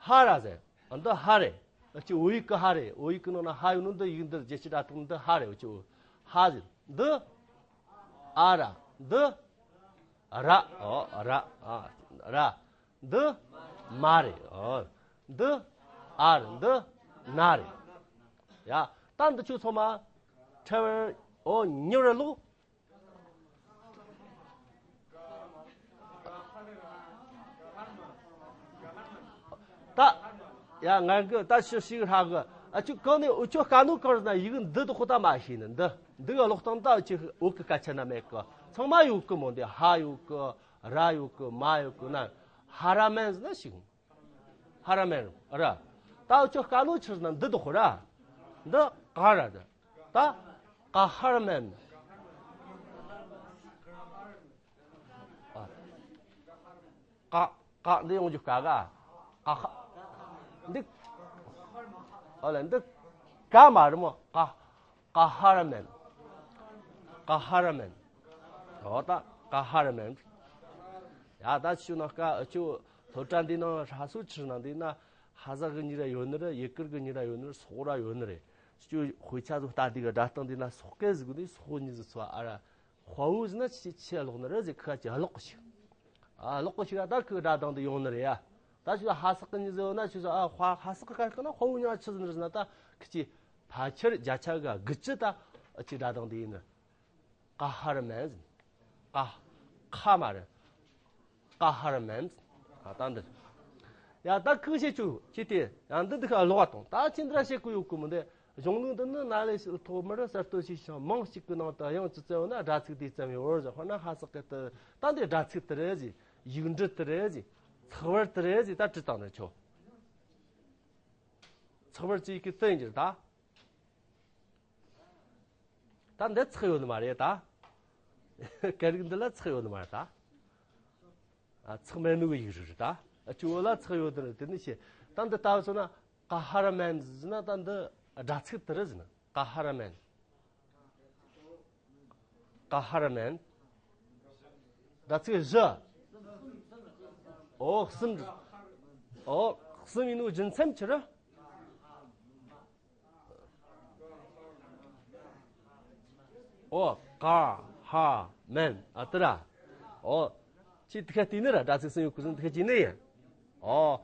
ཧ་ར་ཟེར། འདི་ཧ་རེད། འུ་ཅི་བོད་ཡིག་གི་ཧ་རེད། བོད་ཡིག་གི་ནང་ན་ཧ་ཡོད་ནོ་འདི་ཡིག་འདིར་རྗེས་ཀྱི་སྒྲ་གཏོང་འདི་ཧ་རེད། འུ་ཅི་ཧ་ཟེར། འདི་ཨ་ར། འདི་ར། ཨོ་ར། ཨ་ར། འདི་མ་རེད། ཨོ་འདི་ཨ་རེད། འདི་ན་རེད། ཡ་ད་འདི་ཆོ་ཚང་མ་ཕྲལ་བར་ཨོ་ཉེ་བར་ཀློག་ད། ཡ་ང་གི་ད་ཤི་ཤི་ཧྲ་གི། ཨ་ཅུ་གང་ནས་འུ་ཆོ་དཀའ་ནོ་གང་རེད་ན་ཡིག་འདི་དུ་ཁོ་ད་མ་ཤེས་ནི། འདི་འདི་གི་ཀློག་སྟངས་ད་འུ་ཅི་འུ་གི་སྐད་ཆ་ན་མེད་གི། ཚང་མ་ཡོད་གི་མོ། འདི་ཧ་ཡོད་གི། ར་ཡོད་གི། མ་ཡོད་གི་ན། ཧ་ར་མན་ཟེར་ན་ཤེས་གི། ཧ་ར་མན་ར། ད་འུ་ཆོ་དཀའ་ནོ་ཆི་ཟེར་ན་འདི་དུ་ཁོ་ར། འདི་ཀ་ར་ད། ད་ཀ་ཧ་ར་མན། ཨ། ཀ། ཀ་འདི་ཡོང་རྒྱུ་ཀ་ག་ཀ་ཧ། འདི། ཨ་ལ་འདི་ཀ་མ་རེད་མོ། ཀ། ཀ་ཧ་ར་མན། ཀ་ཧ་ར་མན། ཨོ་ད་ཀ་ཧ་ར་མན། ཡ་ད་ཆུ་ནང་ཀ་ཆུ་སློབ་གྲྭ་འདི་ནང་ཧྲ་སུ་ཆི་ནང་འདི་ན་ཧ་ཟ་གི་ཉི་ར་ཡོད་ནི་རེད། ཡི་གེར་གི་ཉི་ར་ཡོད་ནི་རེད། སོག་ར་ཡོད་ནི་རེད། ཆུ་དཔེ་ཆ་ཚོ་ལྟ་དུས་གི་སྒྲ་གདངས་འདི་ན་སོག་སྐད་ཟིག་གི་འདི་སོག་ཉི་ཟིག་ཚོ་ཨ་ར། དཔའ་བོ་ཟེར་ན་ཆེ་ཆེ་ཀློག་ནི་རེད་ཟེར། ཁ་ཅིག་ཀློག་གི་ཞིག་ཨ་ཀློག་གི་ཞིག་ཨ་ད་ཁོའི་སྒྲ་གདངས་དེ་ཡོང་ནི་རེད་ཡ། ད་ཆུ་ཧ་སག་གི་ཉི་ཟེར་ན་ཆུ་ཟེར་ཨ་ཧ་ཧ་སག་གི་སྐད་ཀ་ན་དཔའ་བོ་ཉག་ཆི་ཟེར་ནི་རེད་ཟེར་ན། ད་ཁི་ཅི་ཕལ་ཆེར་བརྒྱ་ཆ་ག་དགུ་བཅུ་ད་ཨ་ཅི་སྒྲ་གདངས་དེ་ཡིན་ནི། ཀ་ཧ་ར་མན་ཟེར། ཀ། ཁ་མ་རེད། ཀ་ཧ་ར་མན། ཨ་ད་འདི། ཡ་ད་ཁུ་བྱེད་ཆུ་ཅི་སྟེ་ཡང་འདི་འདི་ཁ་ལོག་བ་དང་ད་ཅི་འདྲ་བྱེད་ཀུ་ཡོད་ཀུ་མི་འདི། གཞུང་ལུགས་འདི་ནི་ན་ལས་ཐོག་མར་གསར་གཏོད་བྱས་ཤིང་མིང་གཅིག་གི་ནང་དུ་དབྱངས་ཅི་བཙལ་བ་ན་སྒྲ་ཚིག་དེ་ཙམ་ཡོད་རེད། དཔེར་ན་ཧ་སག་གི་དུ་ད་འདི་སྒྲ་ཚིག་དེ་རེད་ཟེར། ཡིག་འབྲུ་དེ་རེད་ཟེར། ཚེག་བར་དེ་རེད་ཟེར། ད་བྲིས་བཏང་ནས་ཆོག་ཚེག་བར་ཅིག་གི་བཙལ་འགྱུར་ད། ད་འདི་ཚེག་ཡོད་ནི་མ་རེད་ད། སྐད་རིགས་འདི་ལ་ཚེག་ཡོད་ནི་མ་རེད་ད། ཨ་ཚེག་མེད་ནི་གི་ཡིག་རིགས་རེད་ད། ཨ་ཆུ་བོ་ལ་ཚེག་ཡོད་ནི་རེད། དེ་ནི་ཤེས། ད་འདི་ལྟ་བུ་སོང་ན་ཀ་ཧ་ར་མན་ཟེར་ན་ད་འདི་སྒྲ་ཚིག་དེ་རེད་ཟེར་ན། ཀ་ཧ་ར་མན། ཀ་ཧ་ར་མན། སྒྲ་ཚིག་བཞི། ཨོ་གསུམ། ཨོ་གསུམ་ཡིན་ནོ་རྒྱུ་མཚན་ཆི་རེད། ཨོ། ཀ། ཧ། མན། ཨ་ཏི་ར། ཨོ། ཅི་ཏི་ཁ་ཏི་ནི་ར་སྒྲ་ཚིག་སུ་ཡོད་ཀུ་སུན་ཏི་ཁ་ཅི་ནི་ཡིན། ཨོ།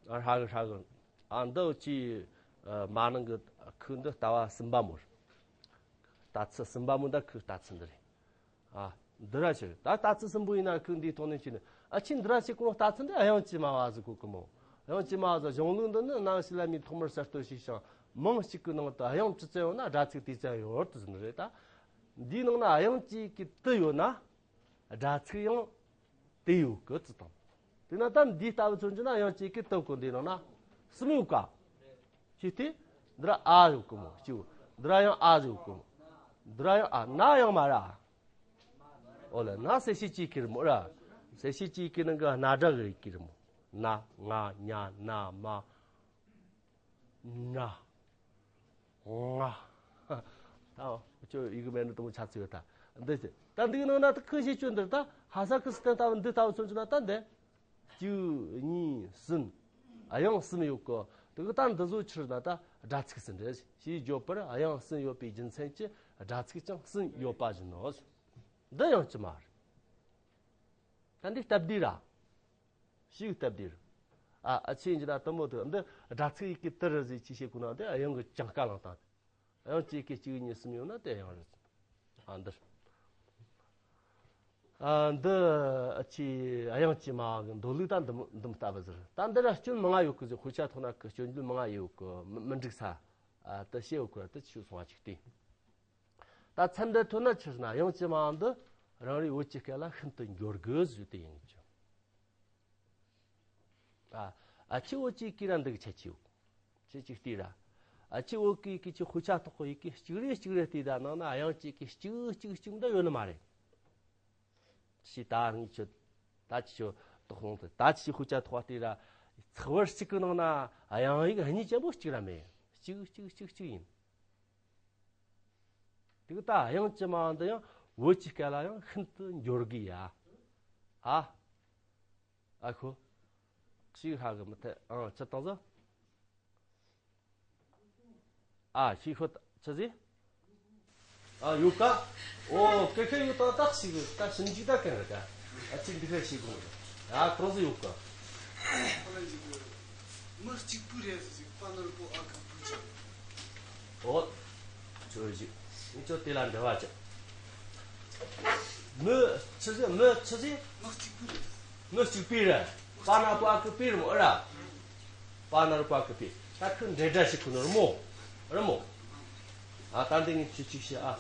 ཨ་ཧྲ་གི་ཧྲ་གི། ཨ་འདི་ཅི། མ་ནང་གི་ཁུ་འདི་ལྟ་བ་གསུམ་པ་མོ་རེད། ལྟ་ཚུལ་གསུམ་པ་མོ་འདི་ཁུ་ལྟ་ཚུལ་འདི་རེད། ཨ། འདི་ར་ཕྱིར་ད་ལྟ་ཚུལ་གསུམ་པོ་ཡིན་ན་ཁོས་འདིའི་ཐོག་ནས་ཕྱིན་ནས་ཨ་ཆི་འདི་ར་ཕྱིར་ཁོ་ལྟ་ཚུལ་འདི་དབྱངས་ཀྱིས་སྨྲ་བ་ཟེར་གོ་གི་མོ། དབྱངས་ཀྱིས་སྨྲ་བ་ཟེར། གཞུང་ལུགས་འདི་ནི་གནམ་གཤིས་ལ་མིའི་ཐོག་མར་གསར་གཏོད་བྱས་ཤིང་མིང་གཅིག་གི་ནང་དུ་དབྱངས་ཅི་བཙལ་ཡོད་ན་སྒྲ་ཚིག་དེ་བཙལ་ཡོད་དུ་ཟེར་ནི་རེད་ད། འདིའི་ནང་ན་དབྱངས་ཀྱི་གི་དུ་ཡོད་ན་སྒྲ་ཚིག་ཡང་དེ་ཡོད་གི་ཙི་དང་། དེ་ན་ད་འདི་ལྟ་བུ་མཚོན་གྱི་ན་དབྱངས་ཀྱི་གི་དུ་གོ་འདི་ནང་ན་གསུམ་ཡོད་ཀ་ཅི་སྟེ། འདི་ར་ཨ་ཡོད་གི་མོ་ཅིའུ། འདི་ར་ཡང་ཨ་ཡོད་གི་མོ། འདི་ར་ཡང་ཨ་ན་ཡང་མ་ར། ཨོ་ལ་ན་གསལ་བྱེད་ཀྱི་ཀིར་མོ་ར། གསལ་བྱེད་ཀྱི་ཀི་ནང་གི་སྣ་སྒྲ་གི་ཀིར་མོ། ན་ང་ཉ་ན་མ། ན། ང་། ད་ཁྱོད་ཡི་གེ་མེད་ནི་དུ་མོ་ཆ་ཚུལ་ཡོད་ད། འདི་ཟེར་ད་འདི་གི་ནང་ན་ད་ཁོས་བཤད་རྒྱུ་འདིར་ད་ཧ་ས་ཁི་སི་ཏན་ལྟ་བུ་འདི་ལྟ་བུ་མཚོན་རྒྱུ་ན་ད་འདི། གཅིག་གཉིས་གསུམ། དབྱངས་གསུམ་ཡོད་གི། དེ་གི་ད་འདི་ཚོ་ཕྱིར་ན་ད་སྒྲ་ཚིག་ཟེར་འདྲ་ཞེས་བརྗོད་པར་དབྱངས་གསུམ་ཡོད་པའི་རྒྱུ་མཚན་གྱིས་སྒྲ་ཚིག་ཀྱང་གསུམ་ཡོད་པ་བཞིན་ནོ། འདི་ཡང་ཅི་མ་རེད། ད་འདི་སྟབས་བདེ་ར། ཞིག་སྟབས་བདེ་རེད། ཨ་ཨ་ཆེ་འཇི་ན་དུ་མོ་དུ་འདི་སྒྲ་ཚིག་ཡི་གེ་དུ་རུ་ཟིག་ཅི་བྱེད་གོ་ན་དེ་དབྱངས་ཀྱི་གྱངས་ཀ་ལངས་སྟངས། དབྱངས་གཅིག་གི་གཅིག་གཉིས་གསུམ་ཡོད་ན་དེ་དབྱངས་རེད། ཨ་འདིར། ཨ་འདི་ཨ་ཆི་དབྱངས་ཀྱི་མ་གི་འདོད་ལུགས་ད་འདི་འདི་ལྟ་བུ་ཟེར། ད་འདི་ར་སྐྱོན་མང་ང་ཡོད་གི་ཟེར། དཔེ་ཆ་ཐོག་ན་གི་སྐྱོན་བརྗོད་མང་ང་ཡོད་གི། མི་མི་འགྲིག་ས་ཨ་ད་བཤད་ཡོད་གི་ར། ད་ཆི་སོང་བ་ཅིག་སྟེ། ད་ཚན་འདི་ཐོན་ན་ཆི་ཟེར་ན། དབྱངས་ཀྱི་མ་འདི་རང་རེའི་བོད་ཀྱི་སྐད་ལ་ཤིན་ཏུ་འབྱོར་གི་ཟེར་དེ་ཡིན་གྱི། ཨ་ཨ་ཆི་བོད་ཀྱི་སྐད་ར་འདི་གི་ཆ་ཆི་ཡོད། ཆི་ཅིག་བལྟས་ར། ཨ་ཆི་བོད་ཀྱི་སྐད་ཆི་དཔེ་ཆ་ཐོག་གི་ཡི་གེ་གཅིག་རེ་གཅིག་རེ་བལྟས་ད་ནང་ན་དབྱངས་ཀྱི་གི་གཅིག་གཅིག་གཅིག་འདི་ཡོད་ནི་མ་རེད། ཞེས་ད་ངས་ཁྱོད་ད་ཅི་ཁྱོད་དོགས་སློང་དུ་ད་ཅི་དཔེ་ཆ་ཐོག་བལྟས་ར། ཚེག་བར་གཅིག་གི་ནང་ན་དབྱངས་ཡིག་གཉིས་ཅན་པོ་གཅིག་ར་མེད། གཅིག་གཅིག་གཅིག་གཅིག་ཡིན། དེ་གི་ད་དབྱངས་ཀྱི་མ་འདི་ཡང་བོད་ཀྱི་སྐད་ལ་ཡང་ཤིན་ཏུ་འབྱོར་གི་ཡ། ཨ། ཨ་ཁོ། ཅིག་ཧ་གི་མི་ཐད་ཨང་ཅི་བཏང་ཟོ། ཨ་ཤི་ཁོ་ཆི་ཟིག་ཨ་ཡོད་ཀ། ཨོ་ཀེ་ཁེ་ཡོད་ད་ད་ཞིག་ད་ཞིབ་འཇུག་ད་གན་རེད་ད། ཨ་ཅིག་འདི་ཁ་ཞིག་དགོངས་ད། ཡ་གང་ཟིག་ཡོད་ཀ། མི་གཅིག་པུ་རེད་ཟིག་པ་ནོར་པོ་ཨ་ཁ་པུ་ཅི། ཨོ། ཆོས་ཞིག་ཨི་ཅོ་དེ་ལ་འབྲེལ་བ་ཅི། མི་ཆི་ཟིག་མི་ཆི་ཟིག་མི་གཅིག་པུ་རེད། མི་གཅིག་པུ་རེད། པ་ནོར་པོ་ཨ་ཁ་པུ་རེད་མོ་ཨ་ར། པ་ནོར་པོ་ཨ་ཁ་པུ། ད་ཁོ་འདྲེ་འདྲ་ཞིག་ཁོ་ནོར་མོ། རི་མོ། ཨ་ད་འདི་ངས་ཆུ་གཅིག་བཤད་ཨ།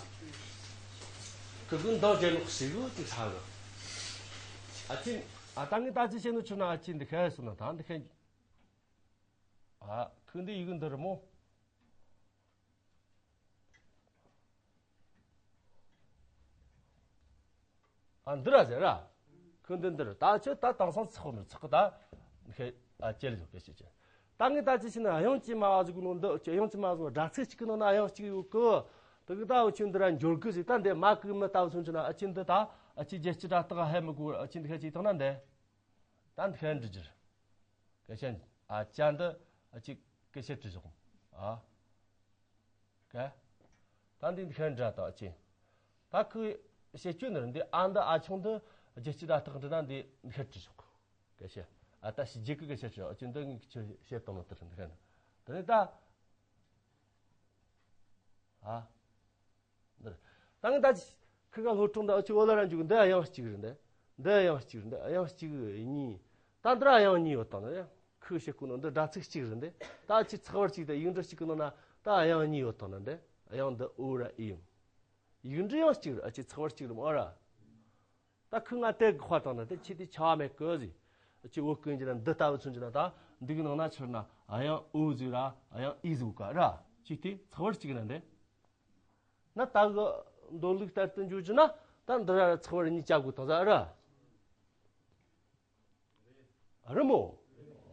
ཁོ་གི་མདོག་རྒྱལ་ལོག་ཞིག་གུ་ཅིག་ཧྲ་གི། ཨ་ཅི། ཨ་ད་ངས་ད་ཅི་བཤད་ནོ་ཆུ་ན་ཨ་ཅི་འདི་ཁ་སོང་ན་ད་འདི་ཁ། ཨ་ཁོ་འདི་ཡི་གུ་འདི་རི་མོ། ཨ་འདི་ར་ཟེར་ར། ཁོ་འདི་འདི་ར་ད་ཆོས་ད་དེང་སང་ཚགས་མི་ཚགས་ད། ཁེ་ཨ་ཅེ་ལ་ཟོ་ཁེ་ཤེས་ཅེ། ད་ངས་ད་ཅི་ཤེས་ན་དབྱངས་ཀྱི་མ་བ་ཟིག་གི་ནང་འདི་ཅི་དབྱངས་ཀྱི་མ་ཟིག་སྒྲ་ཚིག་གཅིག་གི་ནང་ན་དབྱངས་གཅིག་ཡོད་གི། དེ་གི་ད་འུ་ཆོས་འདི་ར་འབྱོར་གི་ཟིག་ད་འདི་མ་གི་མི་ལྟ་བུ་མཚོན་ཆེ་ན་ཨ་ཅེ་འདི་ད་ཨ་ཅེ་རྒྱལ་སྤྱི་སྒྲ་དག་ཧ་མི་གོ་ཨ་ཅེ་འདི་ཁ་ཅིག་བཏང་ན་འདི། ད་འདི་ཁ་འདྲི་རྒྱུ་རེད། སྐད་ཆ་ཨ་ཅག་འདི་ཨ་ཅིག་སྐད་ཆ་དྲི་ཞོག་ཨ། ཀ། ད་འདི་འདི་ཁ་འདྲ་ད་ཨ་ཅིག་ད་ཁོས་བཤད་རྒྱུ་ནི་འདི་ཨ་འདི་ཨ་ཆུང་འདི་རྒྱལ་སྤྱི་སྒྲ་དག་འདྲི་ན་འདི་འདི་ཁ་དྲི་ཞོག་སྐད་ཆ་ཨ་ད་ཞི་རྒྱལ་གི་སྐད་ཆ་དྲི་ཨ་ཅིག་འདི་ངས་ཁྱོད་བཤད་བཏང་ནོ་དེ་རེད་འདི་ཁ་འདྲ། དེ་ནས་ད། ཨ། འདིར། ད་ངས་ད་ཅི། ཁི་ག་སློབ་ཕྲུག་འདི་ཨ་ཅི་འོ་ལ་ར་འཇུག་འདི་དབྱངས་གཅིག་རེད་འདི། འདི་དབྱངས་གཅིག་རེད་འདི་དབྱངས་གཅིག་གཉིས། ད་འདིར་དབྱངས་གཉིས་ཡོད་དང་ནི། ཁི་བཤད་ཀུན་ནང་འདི་སྒྲ་ཚིག་གཅིག་རེད་འདི། ད་ཨ་ཅི་ཚེག་བར་གཅིག་དང་ཡིག་འབྲུ་གཅིག་གི་ནང་ན་ད་དབྱངས་གཉིས་ཡོད་དང་ནི་འདི། དབྱངས་འདི་འོ་ར་ཨི་ཡིན། ཡིག་འབྲུ་ཡང་གཅིག་རེད་ཨ་ཅི་ཚེག་བར་གཅིག་རེད་མོ་ཨ་ར། ད་ཁོས་ང་དེ་གི་དཔའ་བཏང་ན་དེ་ཁྱེད་དེ་ཆ་བ་མེད་གི་ཟིག་ཨ་ཅི་བོད་ཀུན་གྱི་ན་འདི་ལྟ་བུ་ཚུན་གྱི་ན་ད་འདི་གི་ནང་ན་ཆུར་ན་ཨ་ཡང་ཨུ་ཟིག་ར་ཨ་ཡང་ཨི་ཟིག་ག་ར་ཅི་སྟེ་ཚེག་བར་གཅིག་ན་འདི། ན་ད་གི་འདོད་ལུགས་ལྟར་དུ་འཇུག་རྒྱུ་ན་ད་འདི་ར་ར་ཚེག་བར་གཉིས་བཅའ་དགོས་དང་ཟ་ར། རི་མོ།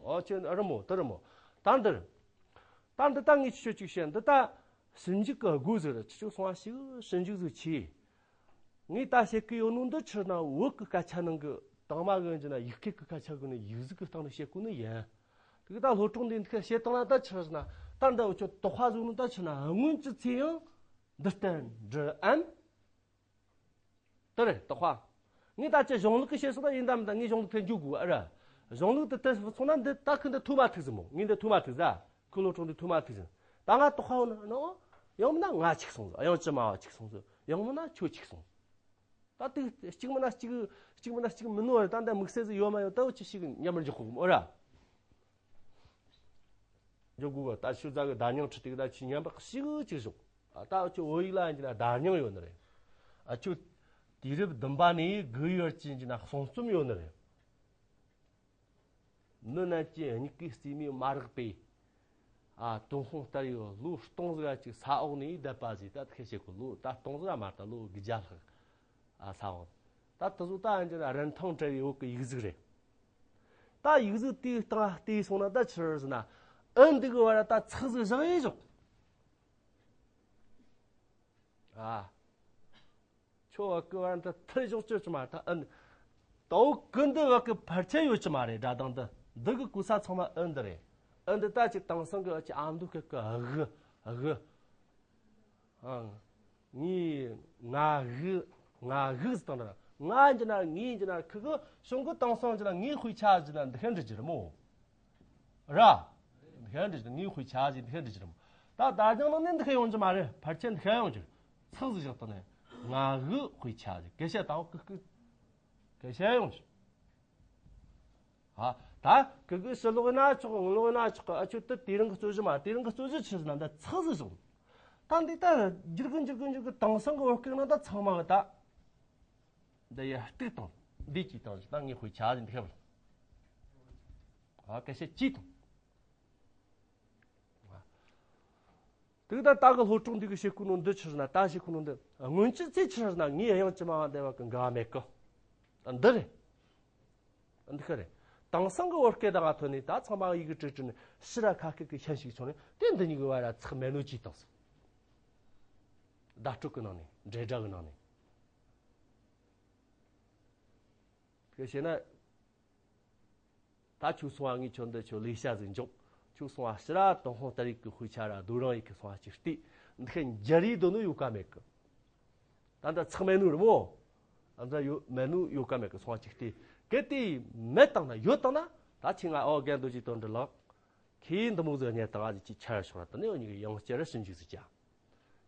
ཨོ་ཁྱོད་རི་མོ་དེ་རི་མོ། ད་འདིར། ད་འདི་ད་ངས་ཁྱོད་ཅིག་བཤད་འདི་ད། ཞིབ་འཇུག་གི་སྒོ་ཟེར་ཁྱོད་ཅིག་སོང་བ་ཞིག་ཞིབ་འཇུག་ཟིག་ཆེ། ངས་ད་བཤད་གི་ཡོད་ནོ་འདི་ཕྱིར་ན་བོད་གི་སྐད་ཆ་ནང་གི་དང་མ་གི་འཇི་ན་ཡིག་སྐད་གི་སྐད་ཆ་གི་ནི་ཡིག་གཟུགས་གི་སྟེང་ནས་བཤད་གོ་ནི་ཡིན། དེ་གི་ད་སློབ་གྲོགས་འདི་འདི་ཁ་བཤད་སྟངས་ལ་ད་ཕྱིར་ན་ད་འདི་འུ་ཅོ་དོགས་པ་བཟོ་ནོ་ད་ཕྱིར་ན་སྔོན་གྱི་ཚེ་ཡང་འདི་ལྟར་འདྲི་ཨན། དེ་རེད་དོགས་པ། ངས་ད་ཅི་གཞུང་ལུགས་ཀྱི་བཤད་སྲོལ་ད་ཡིན་དམ་ད་ངས་གཞུང་ལུགས་ཐད་འཇུག་དགོས་ཨ་ར། གཞུང་ལུགས་དེ་ཐད་སོང་ན་འདི་ད་ཁུ་འདི་ཐུག་མ་ཐུག་ཟིན་མོ་ངས་འདི་ཐུག་མ་ཐུག་ཟ། ཁུ་ལོ་གྲོང་འདི་ཐུག་མ་ཐུག་ཟིན། ད་ང་དོགས་པ་ཡོང་ན་ནོ། ཡང་མིན་ན་ང་གཅིག་སོང་ཟིན་ཡང་ཅི་མ་བ་གཅིག་སོང་ཟིན་ཡང་མིན་ན་ཁྱོད་གཅིག་སོང་། ད་དེ་གཅིག་མིན་ན་གཅིག་གཅིག་མིན་ན་གཅིག་མིན་ནོ་རེད་ད་འདི་དམིགས་བསལ་ཟིག་ཡོད་མ་ཡོད་ད་འུ་ཅི་ཞིག་མཉམ་པར་འཇོག་དགོས་མོ་ཨ་ར། འཇོག་དགོས་གི་ད་ཆུ་ཛ་གི་བརྡ་རྙིང་ཁྲི་ཏིག་ད་ཆུ་ཉམས་པ་ཞིག་ཅིག་བཞག་ད་ཆུ་བོད་ཡིག་ལ་ཡིན་གྱི་ན་བརྡ་རྙིང་ཡོད་ནི་རེད། ཨ་ཆུ་དུས་རབས་བདུན་པ་ནས་དགུ་ཡོད་ཀྱི་ཡིན་གྱི་ན་གསུང་རྩོམ་ཡོད་ནི་རེད། མི་རྣམས་ཀྱི་མྱིག་གི་རྩེ་མོས་མ་རེག་པའི་ཨ་ཏུན་ཧོང་ལྟར་ཡོད་ལོ་སྟོང་ཟིག་ཅིག་ས་འོག་ནས་བསྡད་པ་ཟིག་ད་ཁས་བཤད་གི་ལོ་ད་སྟོང་ཟིག་མ་ད་ལོ་དགུ་བརྒྱ་ལྷག་ཨ་ས་འོག་ད་དེ་ཚོ་ད་ཡིན་གྱི་ན་རིན་ཐང་བྲལ་བའི་བོད་ཀྱི་ཡིག་གཟུགས་རེད། ད་ཡིག་གཟུགས་དེའི་སྟེང་བལྟས་སོང་ན་ད་ཆི་རེད་ཟེར་ན། ཨ་འདི་གི་བར་ད་ཚིག་ཟིག་བཞག་ཡིན་བཞག་ཨ། ཁྱོད་བ་གི་བར་ད་ཐུར་བཞག་ཅོ་ཅི་མ་ད་ཨ། ད་འོ་གི་འདི་བ་གི་ཕལ་ཆེར་ཡོད་ཅི་མ་རེད་སྒྲ་གདངས་འདི། འདི་གི་གོ་ས་ཚང་མ་ཨ་འདི་རེད། ཨ་འདི་ད་ཅིག་དེང་སང་གི་ཨ་ཅིག་ཨ་མདོ་སྐད་གི་ཨ་གི་ཨ་གི་ཨང་། ངའི་ང་གི་ང་གི་ཟེར་དང་འདྲ། ང་འཇི་ན་ངའི་འཇི་ན་ཁི་གི་གཞུང་གི་དེང་སང་འཇི་ན་ངའི་དཔེ་ཆ་འཇི་ན་འདི་ཁ་འབྲི་རྒྱུ་རེད་མོ། ར། འདི་ཁ་འབྲི་རྒྱུ་ངའི་དཔེ་ཆ་ཟིག་འདི་ཁ་འབྲི་རྒྱུ་རེད་མོ། ད་ད་ཅང་ནང་ནས་འདི་ཁ་ཡོང་རྒྱུ་མ་རེད་ཕལ་ཆེར་འདི་ཁ་ཡོང་རྒྱུ་རེད། ཚིག་ཟིག་བཞག་དང་ནས་ང་གི་དཔེ་ཆ་ཟིག་སྐད་ཆ་དང་ཀི་ཀི། སྐད་ཆ་ཡོང་ཤོག་ཨ། ད་གི་གི་ཕྱི་ལོགས་ན་ཆོག་གི་ནང་ལོགས་ན་ཆོག་གི་ཨ་ཆོ་དེ་དེ་རིང་གི་རྩོད་གཞི་མ་དེ་རིང་གི་རྩོད་གཞི་ཆི་ཟེར་ན་འདི་ཚགས་ཟིག་བཟུང་། ད་འདི་ལྟར་འགྱུར་གི་འགྱུར་གི་འགྱུར་གི་དེང་སང་གི་བོད་སྐད་ནང་ད་ཚང་མ་གི་ད། འདི་ཡ་གཏུག་དང་འདི་གྱིས་དང་ད་ངས་དཔེ་ཆ་ཟིན་འདི་ཁ་བ། ཨ་སྐད་ཆ་གྱིས་དང་། དེ་ད་ལྟ་གི་སློབ་གྲོགས་འདི་གི་བཤད་ཁུ་ནོ་འདི་ཆི་ཟེར་ན་ད་བཤད་ཁུ་ནོ་འདི་སྔོན་ཆད་ཚེ་ཆི་ཟེར་ན་ངའི་དབྱངས་ཅི་མ་འདེ་བ་གི་འགའ་མེད་གི་འདི་རེད། འདི་ཁ་རེད། དེང་སང་གི་བོད་སྐད་དང་ཐོན་ནས་ད་ཚང་མ་ཡི་གེ་བྲི་བྲི་ནས་ཕྱི་ར་ཁ་སྐད་ཀྱི་ཤན་ཞིག་བྱུང་ནས་དེ་འདི་གཉིས་ཀྱི་བར་ར་ཚེག་མེད་ནོ་ཅི་དང་། བརྡ་སྤྲོད་ཀྱི་ནང་ནས་འབྲེལ་སྒྲ་གི་ནང་ནས། ཁྱོད་བཤད་ན། ད་ཁྱོད་སོང་བ་ངས་ཁྱོད་འདི་ཁྱོད་ལས་བྱ་ཟིག་འཇོག་ཁྱོད་སོང་བ་ཕྱི་ར་ཏུན་ཧོང་ལྟ་རིག་གི་དཔེ་ཆ་ར་རྡོ་རིང་ཡི་གེ་སོང་བ་ཅིག་བལྟས། འདི་ཁ་འཇལ་རེས་འདོད་ནོ་ཡོད་ཀ་མེད་གི་ད་འདྲ་ཚེག་མེད་ནོ་རེད་མོ། ཨ་འདྲ་ཡོད་མེད་ནོ་ཡོད་ཀ་མེད་གི་སོང་བ་ཅིག་བལྟས། གལ་ཏེ་མེད་བཏང་ན་ཡོད་བཏང་ན་ད་ཁྱེད་ང་ཨོ་རྒན་རྡོ་རྗེ་དོན་འདྲི་ལགས། ཁྱེད་འདི་མོ་ཟིག་རྙེད་དང་ཨ་ཅིག་ཆར་བྱུང་ན་ད་ནི་འུ་གཉིས་ཀྱི་ཡང་བསྐྱར་ཞིབ་འཇུག་ཟིག་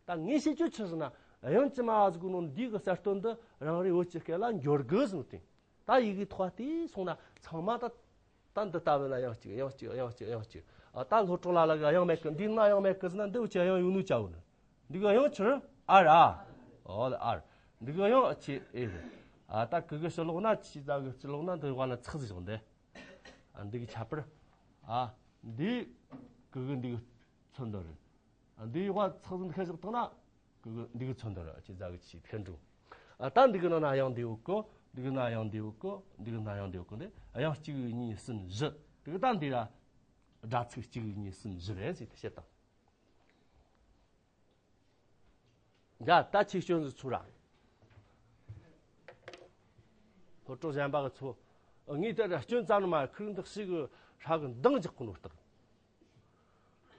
བྱ། ད་ངས་བཤད་རྒྱུ་ཆི་ཟེར་ན་དབྱངས་ཅི་མ་ཟིག་གི་ནང་འདི་གི་གསར་གཏོད་འདི་རང་རེའི་བོད་ཀྱི་སྐད་ལ་འགྱུར་དགོས་ཟེར་ནོ་དེ། ད་ཡི་གེ་ཐོག་དེ་སོང་ན་ཚང་མ་ད་ད་འདི་ལྟ་བུ་ན་དབྱངས་གཅིག་དབྱངས་གཅིག་དབྱངས་གཅིག་དབྱངས་གཅིག་ཨ་ད་སློབ་གྲོགས་ལ་ལ་གི་དབྱངས་མེད་གི་འདི་ན་དབྱངས་མེད་གི་ཟེར་ན་འདི་བོད་ཀྱི་དབྱངས་ཡོད་ནོ་ཅི་བོ་ནི། འདི་གི་དབྱངས་ཆི་རེད་ཨ་ར། ཨོ་ལ་ཨ་ར། འདི་གི་དབྱངས་ཆི་ཨེ་རེད། ཨ་ད་གི་གི་ཕྱི་ལོགས་ན་ཆི་ད་གི་ཕྱི་ལོགས་ན་འདི་བ་ན་ཚེག་ཟིག་བྱུང་སྟེ། ཨ་འདི་གི་ཁྱད་པར། ཨ་འདི་གི་གི་འདི་གི་ཚོན་འདི་རེད། ཨ་འདི་ཡི་བ་ཚེག་ཟིག་འདི་ཁ་ཞིག་བཏང་ན་གི་གི་འདི་གི་ཚོན་འདི་རེད། ཨ་ཆི་ད་གི་ཆི་ཁེར་འགྲོ། ཨ་ད་འདི་གི་ནང་ན་དབྱངས་འདི་ཡོད་གི་འདི་གི་ན་དབྱངས་འདི་ཡོད་གི་འདི་གི་ན་དབྱངས་འདི་ཡོད་གི་འདི་དབྱངས་གཅིག་གཉིས་གསུམ་བཞི་འདི་གི་ད་འདི་ར་སྒྲ་ཚིག་གཅིག་གཉིས་གསུམ་བཞི་རེད་ཟེར་ཏེ་བཤད་དང་། ཡ་ད་ཁྱེད་སྐྱོན་ཟིག་ཚུར་ར། སློབ་གྲོགས་གཞན་པ་གི་ཚོ། ངས་ད་ར་སྐྱོན་ཙམ་མ་ཁུར་འདི་ཞིག་གི་ཧྲ་གི་འདང་རྒྱག་གི་ནོ་སྟག་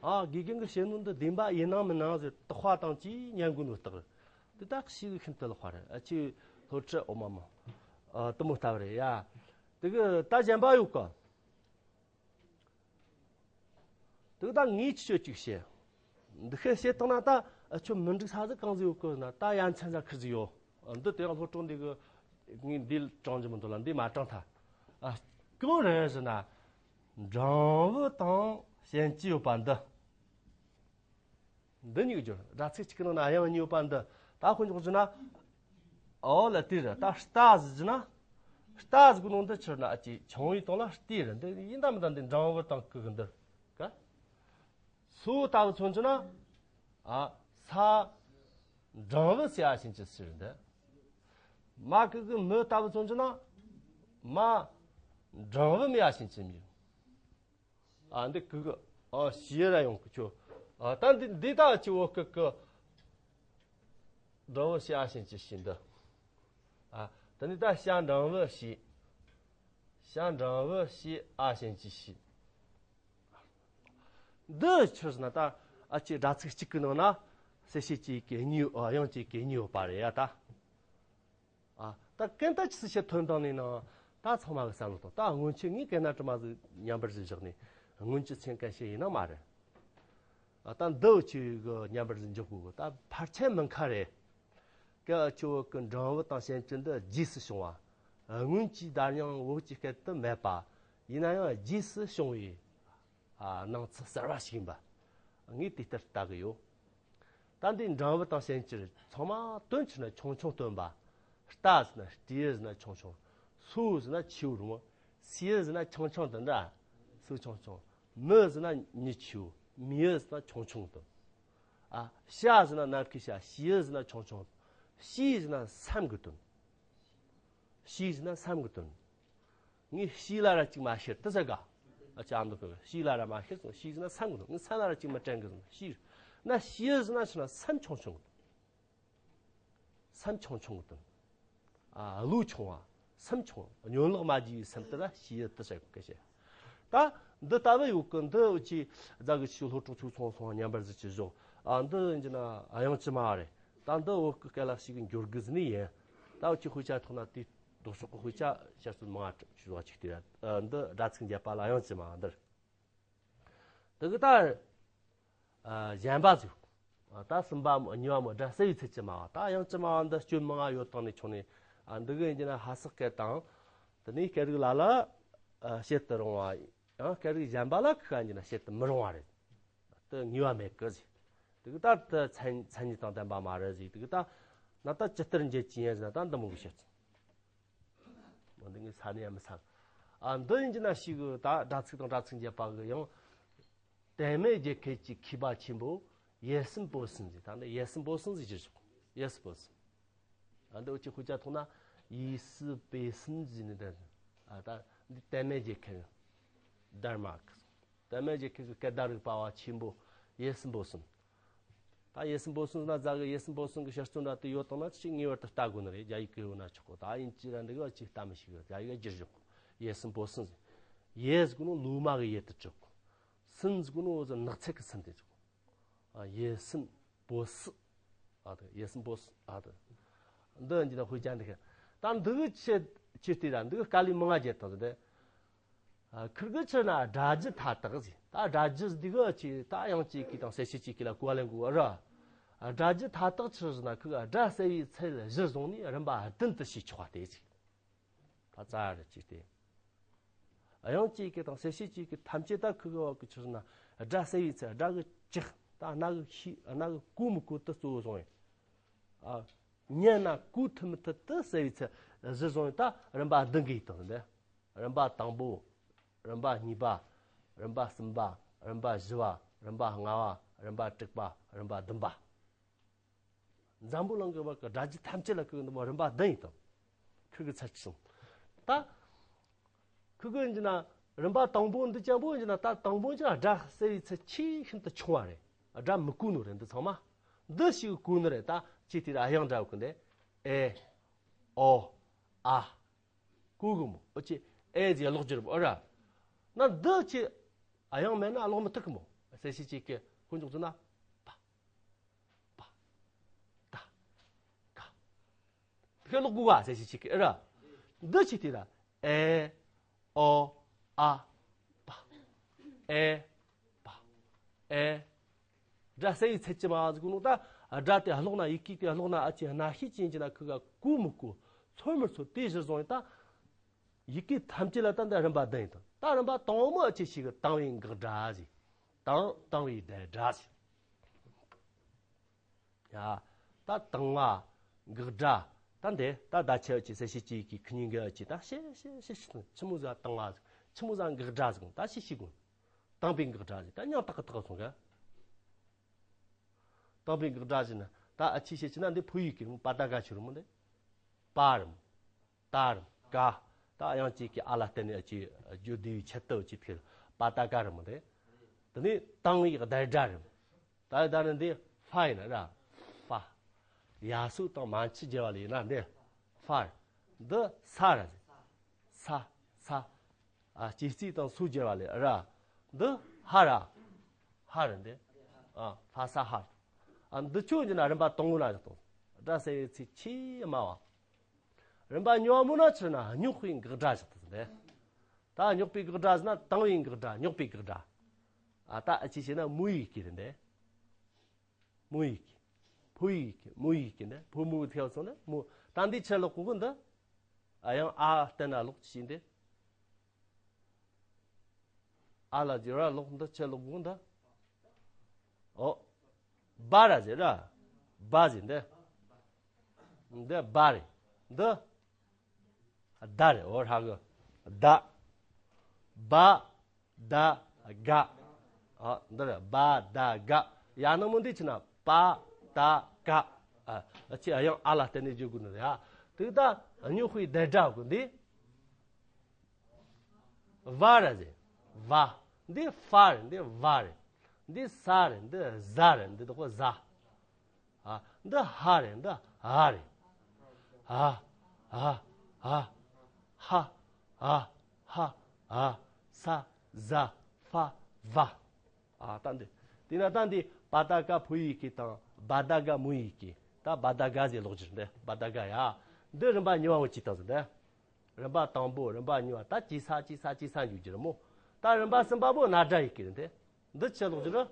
ཨ་དགེ་རྒན་གི་བཤད་ནོ་འདི་བདེན་པ་ཡིན་ནམ་མིན་ནམ་ཟེར་དག་པ་དང་ཅིས་ཉན་གི་ནོ་སྟག་དེ་ད་ཞིག་གི་ཤིན་ཏུ་ལ་དཔའ་རེད། ཨ་ཆི་སློབ་ཁྲིད་འོ་མ་མ། ཨ་དུ་མོ་ལྟ་བུ་རེད་ཡ། དེ་གི་ད་གཞན་པ་ཡོད་གི་དེ་ད་ངས་ཆི་ཆོད་ཅིག་བཤད། འདི་ཤེས་བཤད་བཏང་ན་ད་ཨ་ཆོ་མི་འགྲིག་ས་ཟིག་གང་ཟིག་ཡོད་གི་ན་ད་ཡ་མཚན་ས་ཁུར་ཟིག་ཡོད། འདི་དེ་ཡང་སློབ་གྲོགས་འདི་གི་ངས་འདི་དྲང་རྒྱུ་མི་འདུག་ལ་འདི་མ་དྲང་ཐལ། ཨ་གང་རེད་ཟེར་ན། འབྲིང་བུ་དང་ཞན་གྱི་ཡོད་པ་འདི། འདི་གཉིས་ཀྱི་སྦྱོར་སྒྲ་ཚིག་གཅིག་གི་ནང་ན་དབྱངས་གཉིས་ཡོད་པ་འདི་ད་དཔེ་འཇོག་རྒྱུ་ན། ཨོ་ལ་དེ་རེད་ད་རྟ་ཟེར་རྒྱུ་ན། རྟ་ཟེར་གི་ནང་འདི་ཆི་རེད་ན་ཨ་ཅེ་ཆུང་བའི་སྟེང་ལ་རྟེ་རེད་འདི་ཡིན་ད་མི་ད་འདི་འབྲིང་བུ་དང་ཀི་གི་འདིར་ཀ་སོ་ལྟ་བུ་མཚོན་རྒྱུ་ན། ཨ་ས་འབྲིང་བུ་སེ་ཨ་ཞིང་ཅི་ཟེར་འདི། མ་ཀི་གི་མི་ལྟ་བུ་མཚོན་རྒྱུ་ན། མ་འབྲིང་བུ་མེ་ཨ་ཞིང་ཅི་མི། ཨ་འདི་ཀི་གི་ཨ་ཞི་ར་ཡོང་གི་ཆོ། ཨ་ད་འདི་འདི་ད་ཅི་བོ་ཀི་ཀི་འབྲིང་བུ་ཞི་ཨ་ཞན་གྱི་ཞི་འདི། ཨ་ད་འདི་ད་ཤ་འབྲིང་བུ་ཞི། ཤ་འབྲིང་བུ་ཞི་ཨ་ཞན་གྱི་ཞི། འདི་ཆི་ཟེར་ན་ད་ཨ་ཅི་སྒྲ་ཚིག་གཅིག་གི་ནང་ན་གསལ་བྱེད་ཀྱི་གི་གཉིས་ཡོད། ཨ་དབྱངས་ཀྱི་གི་གཉིས་ཡོད་པ་རེད་ཡ་ད། ཨ་ད་གན་ད་ཆི་ཟིག་བཤད་ཐོན་དང་ནས་ན་ད་ཚང་མ་གི་བསམ་བློ་གཏོང་ད་སྔོན་ཆད་ངས་གན་ན་དྲི་མ་ཟིག་མཉམ་པར་ཟིག་བཞག་ནས་སྔོན་ཆད་མཚན་གན་བཤད་ཡིན་ན་མ་རེད། ཨ་ད་འདི་ཆི་གི་མཉམ་པར་ཟིག་འཇོག་དགོས་གི་ད་ཕལ་ཆེར་མིན་ཁ་རེད། གལ་ཆེ་བོ་གི་འབྲིང་བུ་དང་ཞན་གྱི་འདི་རྗེས་སུ་བྱུང་བ། སྔོན་གྱི་བརྡ་རྙིང་བོད་ཀྱི་སྐད་དུ་མེད་པ། ཡིན་ན་ཡང་རྗེས་སུ་བྱུང་བའི་ཨ་སྣང་ཚུལ་གསར་བ་ཞིག་ཡིན་པ། ངས་དེ་ལྟར་ལྟ་གི་ཡོད། ད་འདི་འབྲིང་བུ་དང་ཞན་གྱི་ཚང་མ་དོན་ཆི་ན་ཆུང་ཆུང་སྟོན་པ། རྟ་ཟེར་ན་རྟེ་ཟེར་ན་ཆུང་ཆུང་། སོ་ཟེར་ན་ཆེའུ་རུང་། སི་ཟེར་ན་ཆུང་ཆུང་དང་འདྲ། སོ་ཆུང་ཆུང་། མི་ཟེར་ན་མྱི་ཆེའུ། མི་ཟེར་ན་ཆུང་ཆུང་དང་། ཨ་ཤ་ཟེར་ན་ནམ་མཁའི་ཤ། ཤི་ཟེར་ན་ཆུང་ཆུང་། ཤི་ཟེར་ན་སེམས་ཀྱི་དོན། ཤི་ཟེར་ན་སེམས་ཀྱི་དོན། ངས་ཤི་ལ་ར་གཅིག་མ་ཤེར་དུ་ཟེར་ག་ཨ་ཅག་འདུག་གི་ཤི་ལ་ར་མ་ཤེར་སོང་། ཤི་ཟེར་ན་སེམས་ཀྱི་དོན། ངས་སེམས་ལ་ར་གཅིག་མ་དྲན་གི་སོང་ཤི་ན་ཤི་ཟེར་ན་ཆི་ན་སེམས་ཆུང་ཆུང་གི་དོན། སེམས་ཆུང་ཆུང་གི་དོན། ཨ་བློ་ཆུང་བ། སེམས་ཆུང་། སྨྱོ་ལག་མ་རྒྱས་པའི་སེམས་དེ་ལ་ཤེས་ཡུལ་དུ་བྱ་དགོས་ཀྱི་ཞེས། ད་འདི་ལྟ་བུ་ཡོད་ཀི་འདི་འུ་ཅི་རྫ་གི་ཆུ་ལྷོ་གྲོགས་ཆུ་ཚོང་སོང་མཉམ་པར་གཟིགས་ཀྱི་བཞོག་ཨ་འདི་ཡིན་གྱི་ན་ཨ་ཡང་ཅི་མ་རེད། ད་འདི་བོད་ཀི་སྐད་ལ་ཞིག་འགྱུར་གི་ཟིན་ནི་ཡིན། ད་འུ་ཅི་དཔེ་ཆ་ཐོག་ན་དེ་ལྡོག་ཕྱོགས་ཀི་དཔེ་ཆ་བཤད་སྲོལ་མང་ང་ཆུ་བ་ཅིག་དེ་ར་འདི་སྒྲ་ཚིག་འབྱེད་པ་ལ་ཨ་ཡང་ཅི་མ་འདིར། དེ་གི་ད། ཨ་གཞན་པ་ཟིག་ཨ་ད་གསུམ་པ་མོ་གཉིས་པ་མོ་སྒྲ་གསལ་བའི་ཚུལ་གྱི་སྨྲ་བ། ད་ཡང་ཅི་སྨྲ་བ་འདི་སྐྱོན་མང་ང་ཡོད་སྟངས་ནས་ཆུང་ནས་ ཨ་འདི་གི་ཡིན་གྱི་ན་ཧ་སག་སྐད་དང་། དེ་ནས་སྐད་རིགས་ལ་ལ་ཨ་བྱེད་དུ་རུང་བ། ཡང་སྐད་རིགས་གཞན་པ་ལ་ཁ་ཡིན་གྱི་ན་བྱེད་དུ་མི་རུང་བ་རེད། དེ་ངེས་པ་མེད་གི་ཟེར། དེ་གི་ད་དེ་མཚན་མཚན་ཉིད་དང་ལྡན་པ་མ་རེད་ཟེར། དེ་གི་ད་ན་ད་ཇི་ལྟར་འབྱེད་ཀྱི་ཡིན་ཟེར་ན་ད་འདི་མོ་གི་བཤད་ཚུལ། འོ་འདི་ངས་ས་ནས་ཡང་མི་ས་གི། ཨ་འདི་ཡིན་གྱི་ན་ཞིག་གི་ད་སྒྲ་ཚིག་དང་སྒྲ་ཚིག་འབྱེད་པ་གི་ཡང་། 德美杰克ཅིག་མཁས་པ་ཆེན་པོ་ཡེ་སུན་པོ་སུན་ཟེར། ད་ནི་ཡེ་སུན་པོ་སུན་ཟེར་གྱི་ཞོག་ཡེ་སུན་པོ་སུན། ཨ་འདི་འུ་ཅི་ཧུ་ཅག་ཐོག་ན་ཡེ་སུ་པེ་སུན་ཟེར་ནི་ད། ཨ་ད་འདི་德美杰克 ཌེན་མཱརཀ 德美杰克གི་སྐད་བརྡ་རིག་པ་བ་ཆེན་པོ་ཡེ་སུན་པོ་སུན། ད་ཡེ་སུན་པོ་སུན་ན་ཛ་གི་ཡེ་སུན་པོ་སུན་གི་ཤར་བརྩོན་འདྲ་དེ་ཡོད་དང་ན་ཅི་ངེས་པར་དུ་ལྟ་དགོས་ནི་རེད། རྒྱ་ཡིག་གི་ཡོད་ན་ཆོག་གོ། ད་ཡིན་ཅི་ར་འདི་གི་ཅི་ལྟ་མི་ཤེས་གི། རྒྱ་ཡིག་བསྒྱུར་ཞོག་ཡེ་སུན་པོ་སུན་ཟེར། ཡེ་ཟེར་གོ་ནོ་ལོ་མ་གི་ཡེ་དེ་ཆོག་སུན་ཟེར་གོ་ནོ་འོ་ཟེར་ནགས་ཚལ་གི་སུན་དེ་ཆོག་ཨ་ཡེ་སུན་པོ་སུ། ཨ་དེ་ཡེ་སུན་པོ་སུ། ཨ་དེ་འདི་འདི་ན་ཧུ་ཅག་འདི་གི་ད་འདི་གི་ཆེ་ཆེ་དེ་ར་འདི་གི་དཀའ་ལས་མང་ང་བརྒྱབ་དང་དེ། ཨ་ཁིར་གི་ཕྱིར་ན་སྒྲ་རྒྱུད་མཐའ་དག་ཟེར། ད་སྒྲ་རྒྱུད་འདི་གི་ཅི་ད་དབྱངས་གཅིག་གི་དང་གསལ་བྱེད་གཅིག་གི་ལ་གོ་ལེན་དགོས་ར། ཨ་སྒྲ་རྒྱུད་མཐའ་དག་ཕྱིར་ན་ཁིར་གི་སྒྲ་གསལ་བའི་ཚད་གཞིར་བཟུང་ནས་རིམ་པ་བདུན་དུ་ཕྱེ་ཆོག་པ་དེ་ཟེར། ད་ཙ་ར་ཅིག་སྟེ། དབྱངས་གཅིག་གི་དང་གསལ་བྱེད་གཅིག་གི་ཐམས་ཅད་ད་ཁིར་གི་བ་གི་ཕྱིར་ན་སྒྲ་གསལ་བའི་ཚད་སྒྲ་གི་ལྕགས་ད་རྣ་གི་ཤེས་རྣ་གི་གོ་མི་གོ་དུ་གཙོ་བོ་བཟུང་བས། ཨ་ཉན་ན་གོ་ཐུབ་མི་ཐུབ་དུ་གསལ་བའི་ཚད་གཞིར་བཟུང་བས་ད་རིམ་པ་བདུན་གི་ཡིག་དང་ཟེར་འདི། རིམ་པ་དང་པོ། རིམ་པ་གཉིས་པ། རིམ་པ་གསུམ་པ། རིམ་པ་བཞི་པ། རིམ་པ་ལྔ་པ། རིམ་པ་དྲུག་པ། རིམ་པ་བདུན་པ། འཛམ་བུ་གླིང་གི་བར་གྱི་སྒྲ་རྒྱུད་ཐམས་ཅད་ལ་ཁོས་འདི་མོ་རིམ་པ་བདུན་ཡིན་དང་། ཁོས་གི་ཚར་གྱི་སོང་། ད། ཁོས་གི་ཡིན་གྱི་ན། རིམ་པ་དང་པོ་འདི་ཅན་པོ་ཡིན་གྱི་ན་ད་དང་པོ་ཡིན་གྱི་ན་སྒྲ་གསལ་བའི་ཚད་ཆེས་ཤིན་ཏུ་ཆུང་བ་རེད། སྒྲ་མི་གོ་ནོ་རེད་འདི་ཚང་མ། འདི་ཞིག་གོ་ནི་རེད་ད་ཅི་དེ་ར་དབྱངས་སྒྲ་གོ་འདི། ཨེ། ཨོ། ཨ། གོ་གི་མོ། ཨོ་ཅི། ཨེ་ཟེར་ཀློག་རྒྱུ་རེད་ཨོ་ར། ན་འདི་ཅི། ཨ་དབྱངས་མེད་ན་ཀློག་མི་ཐུབ་གི་མོ། གསལ་བྱེད་གཅིག་གི་ཁོ་འཇོག་ཚུལ་ན། པ། པ། ད། ག། དེ་ཀློག་གོ་ག་གསལ་བྱེད་གཅིག་གི་ཨེ་ར། འདི་ཅི་དེ་ར། ཨེ། ཨོ། ཨ། པ། ཨེ། པ། ཨེ། སྒྲ་གསལ་བའི་ཚད་ཀྱི་མ་ཟིག་ནོ་ད། སྒྲ་དེ་ཀློག་ན་ཡི་གེ་དེ་ཀློག་ན་ཨ་ཅེ་སྣ་ཤེས་ཅན་གྱི་ན་ཁུ་ག་གོ་མི་གོ་ཚོར་མི་ཚོར་དེ་གཞིར་བཟུང་ཡིན་ད། ཡི་གེ་ཐམས་ཅད་ལ་ད་འདི་རིམ་པ་བདུན་ཡིན་ད། ད་རིམ་པ་དང་པོ་ཨ་ཅེ་ཞིག་གི་དང་བའི་འགག་སྒྲ་ཟིག་དང་དང་བའི་བསྡད་སྒྲ་ཟིག་ཡ། ད་དང་བ། འགག་སྒྲ། ད་འདི་ད་ད་ཆ་ཨ་ཅེ་གསལ་བྱེད་ཅིག་གི་ཁུ་ཉིན་གི་ཨ་ཅེ་ད་ཤེ་ཤེ་ཤེ་ཤེ་ཆི་མོ་ཟ་དང་བ་ཟིག་ཆི་མོ་ཟ་འགག་སྒྲ་ཟིག་ད་ཤེ་ཤེ་གོ་དང་པའི་འགག་སྒྲ་ཟིག་ད་ཉག་ཏག་གི་ཏག་སོང་ག་དང་པའི་འགག་སྒྲ་ཟིག་ན་ད་ཨ་ཅེ་ཤེ་ཅི་ན་འདི་ཕུ་ཡིག་གི་རི་མོ་པ་ད་ག་ཆུ་རི་མོ་འདི། པ་རི་མོ། ད་རི་མོ་ག་ད་དབྱངས་གཅིག་གི་ཨ་ལ་བརྟེན་ནས་ཨ་ཅེ་བརྗོད་བདེ་བའི་ཆེད་དུ་ཨ་ཅེ་ཕེ་པ་ད་ག་རི་མོ་འདི། དེ་ནས་དང་བའི་བསྡད་སྒྲ་རི་མོ། ད་ད་ནི་འདི་ཧྥ་ཡིན་ན་ར། ཧྥ། ཡ་སུ་དང་མན་ཆུ་སྦྱར་བ་ལས་ན་འདི་ཧྥ་རེད། འདི་ས་ར་ཟེར། ས། ས། ཨ་སྐྱེ་རྩིས་དང་སུ་སྦྱར་བ་ལས་ར། འདི་ཧ་ར། ཧ་ར་འདི། ཨ་ཧྥ་ས་ཧ་ར། ཨ་འདི་ཆོས་ཀྱི་ན་རིམ་པ་དང་པོ་ན་བཞག་དང་། སྒྲ་གསལ་བའི་ཚད་ཆེས་དམའ་བ། རིམ་པ་གཉིས་པ་མོ་ན་ཕྱིར་ན་རྙོག་པའི་འགག་སྒྲ་ཞིག་ཏུ་འདི། ད་རྙོག་པའི་འགག་སྒྲ་ཟེར་ན་དང་བའི་འགག་སྒྲ་རྙོག་པའི་འགག་སྒྲ། ཨ་ད་ཨ་ཅི་བྱས་ན་མོ་ཡི་གེ་རེད་འདི། མོ་ཡི་གེ་ཕོ་ཡི་གེ་མོ་ཡི་གེ་འདི་ཕོ་མོ་ཐེའུ་སོང་ན་མོ། ད་འདི་ཆེ་ལོག་གོ་གི་འདི། ཨ་ཡང་ཨ་བསྟན་ན་ལོག་ཅི་འདི། ཨ་ལ་ཇི་ར་ལོག་འདི་ཆེ་ལོག་གོ་འདི། ཨོ། བ་ར་ཟེར་ར། བ་ཟེར་འདི། འདི་བ་རེད། འདི། ད་རེད་འོ་ཧྲ་གི། ད། བ། ད། ག་ཨ་འདི་རེད་བ་ད་ག་ཡ་ནང་མོ་འདི་ཆི་ན་པ། ད། ག་ཨ་ཅི་ཨ་ཡང་ཨ་ལ་བརྟེན་ནས་བརྗོད་དགོས་ནི་རེད་ཨ། དེ་ད་རྙོག་པའི་བསྡད་སྒྲ་གོ་འདི། བ་ར་ཟེར། བ། འདི་ཧྥ་རེད། འདི་བ་རེད། འདི་ས་རེད། འདི་ཟ་རེད། འདི་དག་གོ་ཟ། ཨ། འདི་ཧ་རེད། འདི་ཧ་རེད། ཧ། ཧ། ཧ། ཧ། ཧ། ཧ། ཧ། ས། ཟ། ཧྥ། བ། ཨ་ད་འདི། དེ་ན་ད་འདི་པ་ད་ཀ་ཕོ་ཡི་གེ་དང་བ་ད་ག་མོ་ཡི་གེ་ད་བ་ད་ག་ཟེར་ལོག་ཅིག་འདི་བ་ད་ག་ཡ། འདི་རིམ་པ་གཉིས་པ་འོ་ཅི་ད་ཟེར་འདི། རིམ་པ་དང་པོ་རིམ་པ་གཉིས་པ་ད་ཅི་ས་ཅི་ས་ཅི་ས་འཇུག་རྒྱུ་རེད་མོ། ད་རིམ་པ་གསུམ་པ་པོ་ན་སྒྲ་ཡི་གེ་རེད་འདི། འདི་ཆེ་ལོག་ཅིག་རེད།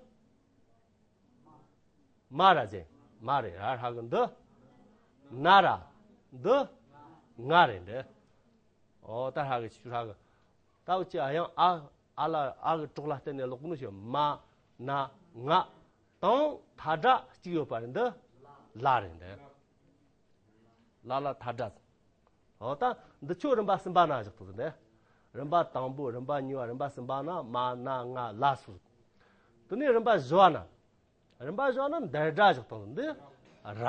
མ་ར་ཟེར། མ་རེད་ར་ཧ་གི་འདི། ན་ར། འདི། ང་རེད་འདི། ཨོ་ད་ཧྲ་གི་ཆུ་ཧྲ་གི། ད་འུ་ཅི་ཨ་ཡང་ཨ་ཨ་ལ་ཨ་གི་གྲོགས་ལ་བརྟེན་ནས་ཀློག་ནོ་ཞེས་མ་ན་ང་དང་ཐ་སྒྲ་གཅིག་ཡོད་པ་རེད་འདི། ལ་རེད་འདི། ལ་ལ་ཐ་སྒྲ། ཨོ་ད་འདི་ཆོ་རིམ་པ་གསུམ་པ་ན་བཞག་ཐུབ་ཟིན་འདི། རིམ་པ་དང་པོ་རིམ་པ་གཉིས་པ་རིམ་པ་གསུམ་པ་ན་མ་ན་ང་ལ་སོགས། དེ་ནས་རིམ་པ་བཞི་བ་ན། རིམ་པ་བཞི་བ་ན་འདི་སྒྲ་བཞག་ཐུབ་ཟིན་འདི། ར།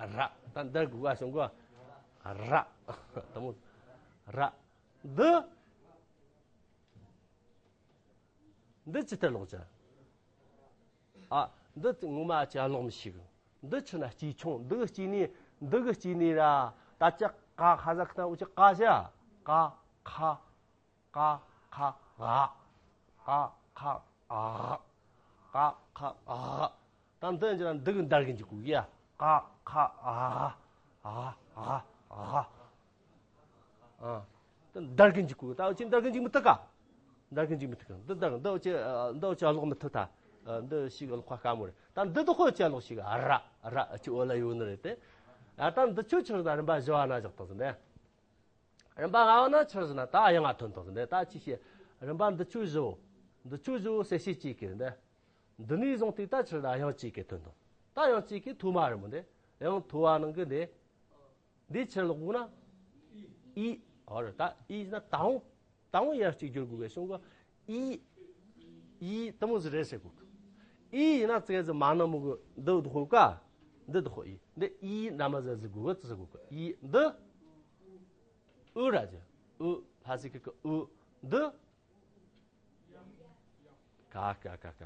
ར། ད་འདི་དགུ་བ་བྱུང་གོ། ར། དེ་མོ། ར། འདི། འདི་ཅི་ལྟར་ཀློག་ཅི། ཨ། འདི་ངོ་མ་ཅི་ཀློག་མི་ཤེས་གི། འདི་ཆི་ན་སྐྱིད་ཆུང་འདི་གི་སྐྱིད་ནི་འདི་གི་སྐྱིད་ནི་ར། ད་ཅི་ཀ་ཁ་ཟ་ཁི་ན་འུ་ཅི་ཀ་ཤ། ཀ་ཁ། ཀ་ཁ་འ། ཀ་ཁ་འ། ཀ་ཁ་འ། ད་འདི་འཇི་ན་འདི་གི་འདར་གི་འཇུག་གི་ཡ། ཀ་ཁ་འ། འ། འ། འ། ཨ། ད་འདར་གི་འཇུག་གི་ད་འུ་ཅི་འདར་གི་འཇུག་མི་ཐུབ་ཀ། འདར་གི་འཇུག་མི་ཐུབ་ཀ་འདི་འདར་འདི་འུ་ཅི་འདི་འུ་ཅི་ཀློག་མི་ཐུབ་ད། འདི་ཞིག་ཀློག་པ་དཀའ་མོ་རེད། ད་འདི་དག་ཁོ་ཅི་ཀློག་ཞིག་ཨ་ར་ཨ་ར་ཅི་འོ་ལ་ཡོད་ནི་རེད་དེ། ཨ་ད་འདི་ཆོ་ཆི་རེད་ད་རིམ་པ་བཞི་བ་ན་བཞག་ཐུབ་ཟིན་ནས། རིམ་པ་ལྔ་བ་ན་ཆི་རེད་ཟེར་ན་ད་ཡང་ང་ཐོན་ཐུབ་ཟིན་ནས་ད་ཅི་བྱེད། རིམ་པ་འདི་ཆོ་བཞི་བོ། འདི་ཆོ་བཞི་བོ་གསལ་བྱེད་ཅིག་གི་རེད་འདི། འདི་ནས་བཟུང་སྟེ་ད་ཆི་རེད་ད་ཡང་ཅིག་གི་ཐོན་ཐུབ། ད་ཡང་ཅིག་གི་ཐོག་མ་རེད་མོ་འདི། ཡང་ཐོ་བ་ནང་གི་འདི། འདི་ཆི་ལོག་ན། ཨི། ཨོ་རེད་ད་ཨི་ན་དང་། དང་ཡར་གཅིག་བསྒྱུར་དགོས་པའི་གཞུང་གི་ཨི། ཨི་དེ་མོ་ཟིག་རེད་ཟེར་དགོས་གི། ཨི་ཡིན་ན་ཙེ་ཟི་མ་ན་མོ་གི་འདི་དུ་ཧོ་ཀ། འདི་དུ་ཧོ་ཨི་འདི་ཨི་ན་མ་ཟ་ཟི་དགོས་གི་ཙི་ཟི་དགོས་གི་ཨི་འདི། ཨུ་ར་ཇི། ཨུ་ལྷ་སི་ཁི་གི་ཨུ། འདི། ཀ་ཀ་ཀ་ཀ།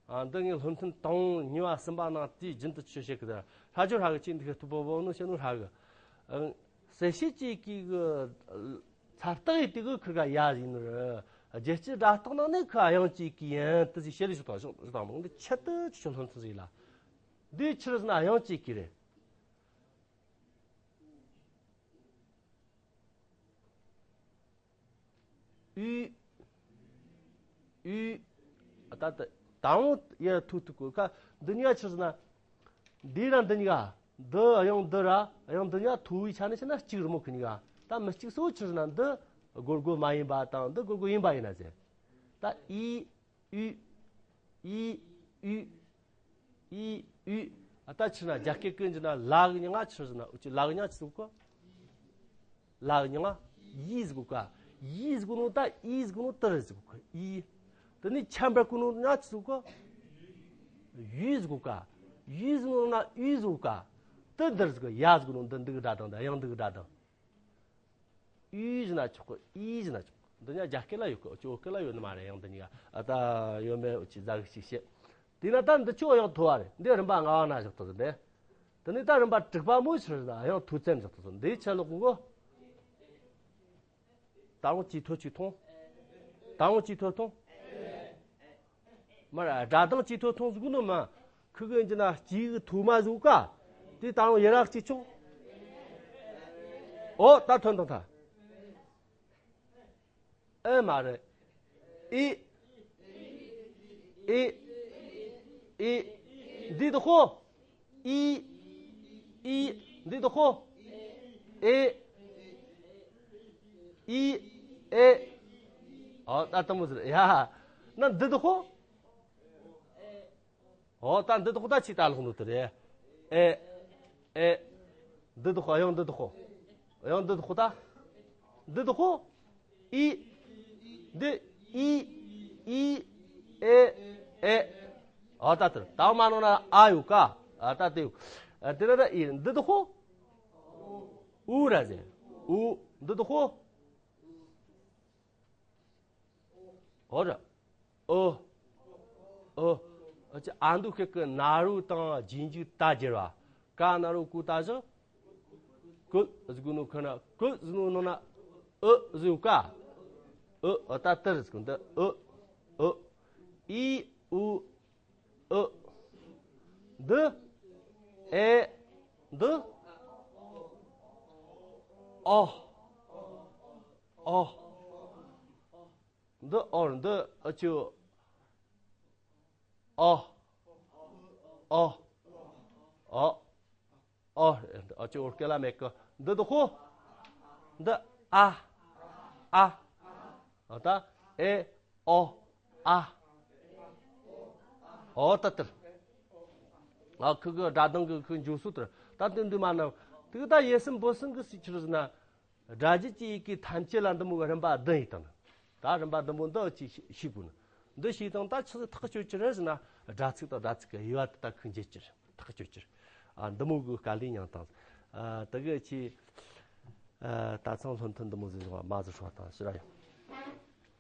ཨ་འདི་ངས་སློབ་ཚན་དང་གཉིས་པ་གསུམ་པ་ནང་དུས་རྒྱུན་དུ་ཆོས་བཤད་གི་ད་ཧྲ་ཇོ་ཧྲ་གི་ཅི་འདི་གི་ཐུབ་པོ་བོ་ནོ་བཤད་ནོ་ཧྲ་གི། ཨང་། གསལ་བྱེད་ཅིག་གི་གི་ཚ་རྟགས་ཡི་དེ་གི་ཁི་ག་ཡ་ཡིན་ནོ་རེད། རྒྱལ་སྤྱི་སྒྲ་རྟགས་ནང་ནས་ཁི་ཨ་ཡང་ཅིག་གི་ཡན་དུ་ཞིག་བཤད་ལས་ཞུ་དང་ཞུ་དང་མང་འདི་ཆེད་དུ་ཆོས་སློབ་ཚན་ཟིག་ལ། འདི་ཕྱིར་ཟིན་ཨ་ཡང་ཅིག་གི་རེད། ཨུ། ཨུ། ད་ད་དང་ཡ་ཐུག་ཐུག་གོ་ཁ་འདི་གཉིས་ཀ་ཕྱིར་ཟིན་ན། འདི་ར་འདི་གཉིས་ཀ་འདི་ཡང་འདི་ར་ཡང་འདི་གཉིས་ཀ་ཐུག་པའི་ཆ་ནས་བཤད་ན་གཅིག་རི་མོ་ཁི་གཉིས་ཀ་ད་མི་གཅིག་སོ་ཕྱིར་ཟིན་ན་འདི་སྒོར་སྒོར་མ་ཡིན་པ་དང་འདི་སྒོར་སྒོར་ཡིན་པ་ཡིན་ན་ཟེར། ད་ཨི། ཨུ། ཨི། ཨུ། ཨི། ཨུ། ཨ་ད་ཕྱིར་ན་རྒྱ་སྐད་ཀུན་གྱི་ན་ལ་གི་མྱིང་ང་ཕྱིར་ཟིན་ན་འུ་ཅི་ལ་གི་མྱིང་ང་ཅི་ཟིག་གོ། ལ་གི་མྱིང་ང་ཡི་ཟིག་གོ་ཀ། ཡི་ཟིག་གོ་ནོ་ད་ཨི་ཟིག་གོ་ནོ་ཏི་རི་ཟིག་གོ་ཀ་ཡི། དེ་ནས་ཆམ་པ་གོ་ནོ་ན་ཅི་ཟིག་གོ། ཡུ་ཟིག་གོ་ཀ། ཡུ་ཟིག་གོ་ན་ཨུ་ཟིག་གོ་ཀ། ཏི་འདིར་ཟིག་གོ་ཡ་ཟིག་གོ་ནོ་འདི་འདི་གི་སྒྲ་དང་ད་ཡང་འདི་གི་སྒྲ་དང་། ཨུ་ཟེར་ན་ཆོག་གི། ཨི་ཟེར་ན་ཆོག་གི། འདི་ཉག་རྒྱ་སྐད་ལ་ཡོད་གི། ཨོ་ཅོ་བོད་སྐད་ལ་ཡོད་ནི་མ་རེད། ཡང་འདི་གཉིས་ཀ་ཨ་ད་ཡོད་མེད་ཨོ་ཅི་ཟ་གི་ཞིག་བཤད། དེས་ན་ད་འདི་ཆོ་ཡང་ཐོ་བ་རེད། འདི་རིམ་པ་ལྔ་བ་ན་བཞག་ཐུབ་ཟིན་འདི། དེ་ནས་ད་རིམ་པ་དྲུག་པ་མོ་ཕྱིར་ཟིན་ཡང་ཐོ་ཙམ་བཞག་ཐུབ་ཟིན་འདི་ཆ་ལོག་གོ། ད་རུང་ཅི་ཐོ་ཅི་ཐོང་། ད་རུང་ཅི་ཐོ་ཐོང་། མར་སྒྲ་གདངས་ཅི་ཐོ་ཐོང་ཟུག་ནོ་མ། ཁུ་གི་འཇི་ན་ཅི་གི་ཐུ་མ་ཟུག་ཀ། དེ་ད་རུང་ཡི་རག་ཅི་ཆུང་། ཨོ་ད་ཐོན་དང་ཐ། ཨེ་མ་རེད། ཨི། ཨི། ཨི། འདི་དུ་ཧོ། ཨི། ཨི། འདི་དུ་ཧོ། ཨེ། ཨི། ཨེ། ཨོ་ད་ལྟ་མོ་ཟེར་ཡ། ན་འདི་དུ་ཧོ། ཨོ་ད་འདི་དུ་ཧོ་ད་ཅི་ད་ལོག་ནོ་དེ་རེད། ཨེ། ཨེ། འདི་དུ་ཧོ་ཡང་འདི་དུ་ཧོ། ཡང་འདི་དུ་ཧོ་ད། འདི་དུ་ཧོ། ཨི། འདི། ཨི། ཨི། ཨེ། ཨེ། ཨོ་ད་དེར་དང་མ་ནོ་ན་ཨ་ཡོད་ཀ། ཨ་ད་དེ་ཡོད། ཨ་དེ་ན་ད་ཨི་འདི་དུ་ཧོ། ཨུ་ར་ཟེ། ཨུ། འདི་དུ་ཧོ། ཨོ་ར། ཨོ། ཨོ། ཨ་ཅི་ཨ་འདུ་ཁེ་ཀི་ན་རུ་དང་རྗེས་འཇུག་ད་རྒྱལ་བ། ཀ་ན་རོ་ཀུ་ད་བཞག་ཀུ་ཟུག་ནོ་ཁ་ན་ཀུ་ཟུག་ནོ་ན་ཨུ་ཟུག་ཀ། ཨུ་ཨ་ད་ཏི་རི་ཟུག་འདི་ཨུ། ཨུ། ཨི་ཨུ། ཨུ། འདི། ཨེ། འདི། ཨོ། ཨོ། འདི་ཨོ་འདི་ཨ་ཅོ། ཨོ། ཨོ། ཨོ། ཨོ། ཨོ་ཅོ་ཨོ་སྐད་ལ་མེད་གི། འདི་དོ་ཁོ། འདི་ཨ། ཨ། ཨ་ད། ཨེ། ཨོ། ཨ། ཨོ་ད་དེར། ཨ་ཁུ་གི་སྒྲ་གདངས་གི་ཁུ་འཇུག་སུ་དེར། ད་དེ་འདུས་མ་ནམ། དེ་གི་ད་ཡེ་སྲིད་འབུ་སྲིན་གི་སྲིད་ཕྱིར་ཟིན་ན། སྒྲ་བརྗོད་ཀྱི་ཡི་གེ་ཐམས་ཅད་ལ་འདི་མོ་གི་རིམ་པ་བདུན་ཡིན་དང་། ད་རིམ་པ་བདུན་པོ་འདི་ཅི་ཤེས་དགོས་ནི། འདི་ཤེས་དང་ད་ཆི་ཐག་གཅོད་ཀྱི་རེད་ཟེར་ན། སྒྲ་ཚིག་དང་སྒྲ་ཚིག་གི་དབྱེ་བ་དེ་ད་ཁུ་འབྱེད་ཀྱི་རེད། ཐག་གཅོད་ཀྱི་རེད། ཨ་འདི་མོ་གི་དཀའ་ལས་མྱངས་དང་། ཨ་དེ་གི་ཆི། ཨ་ད་ཚང་བློ་མཐུན་འདི་མོ་ཟིག་བཟུང་བ་མ་ཟིག་ཧྲོ་དང་ཕྱི་ར་ཡོང་།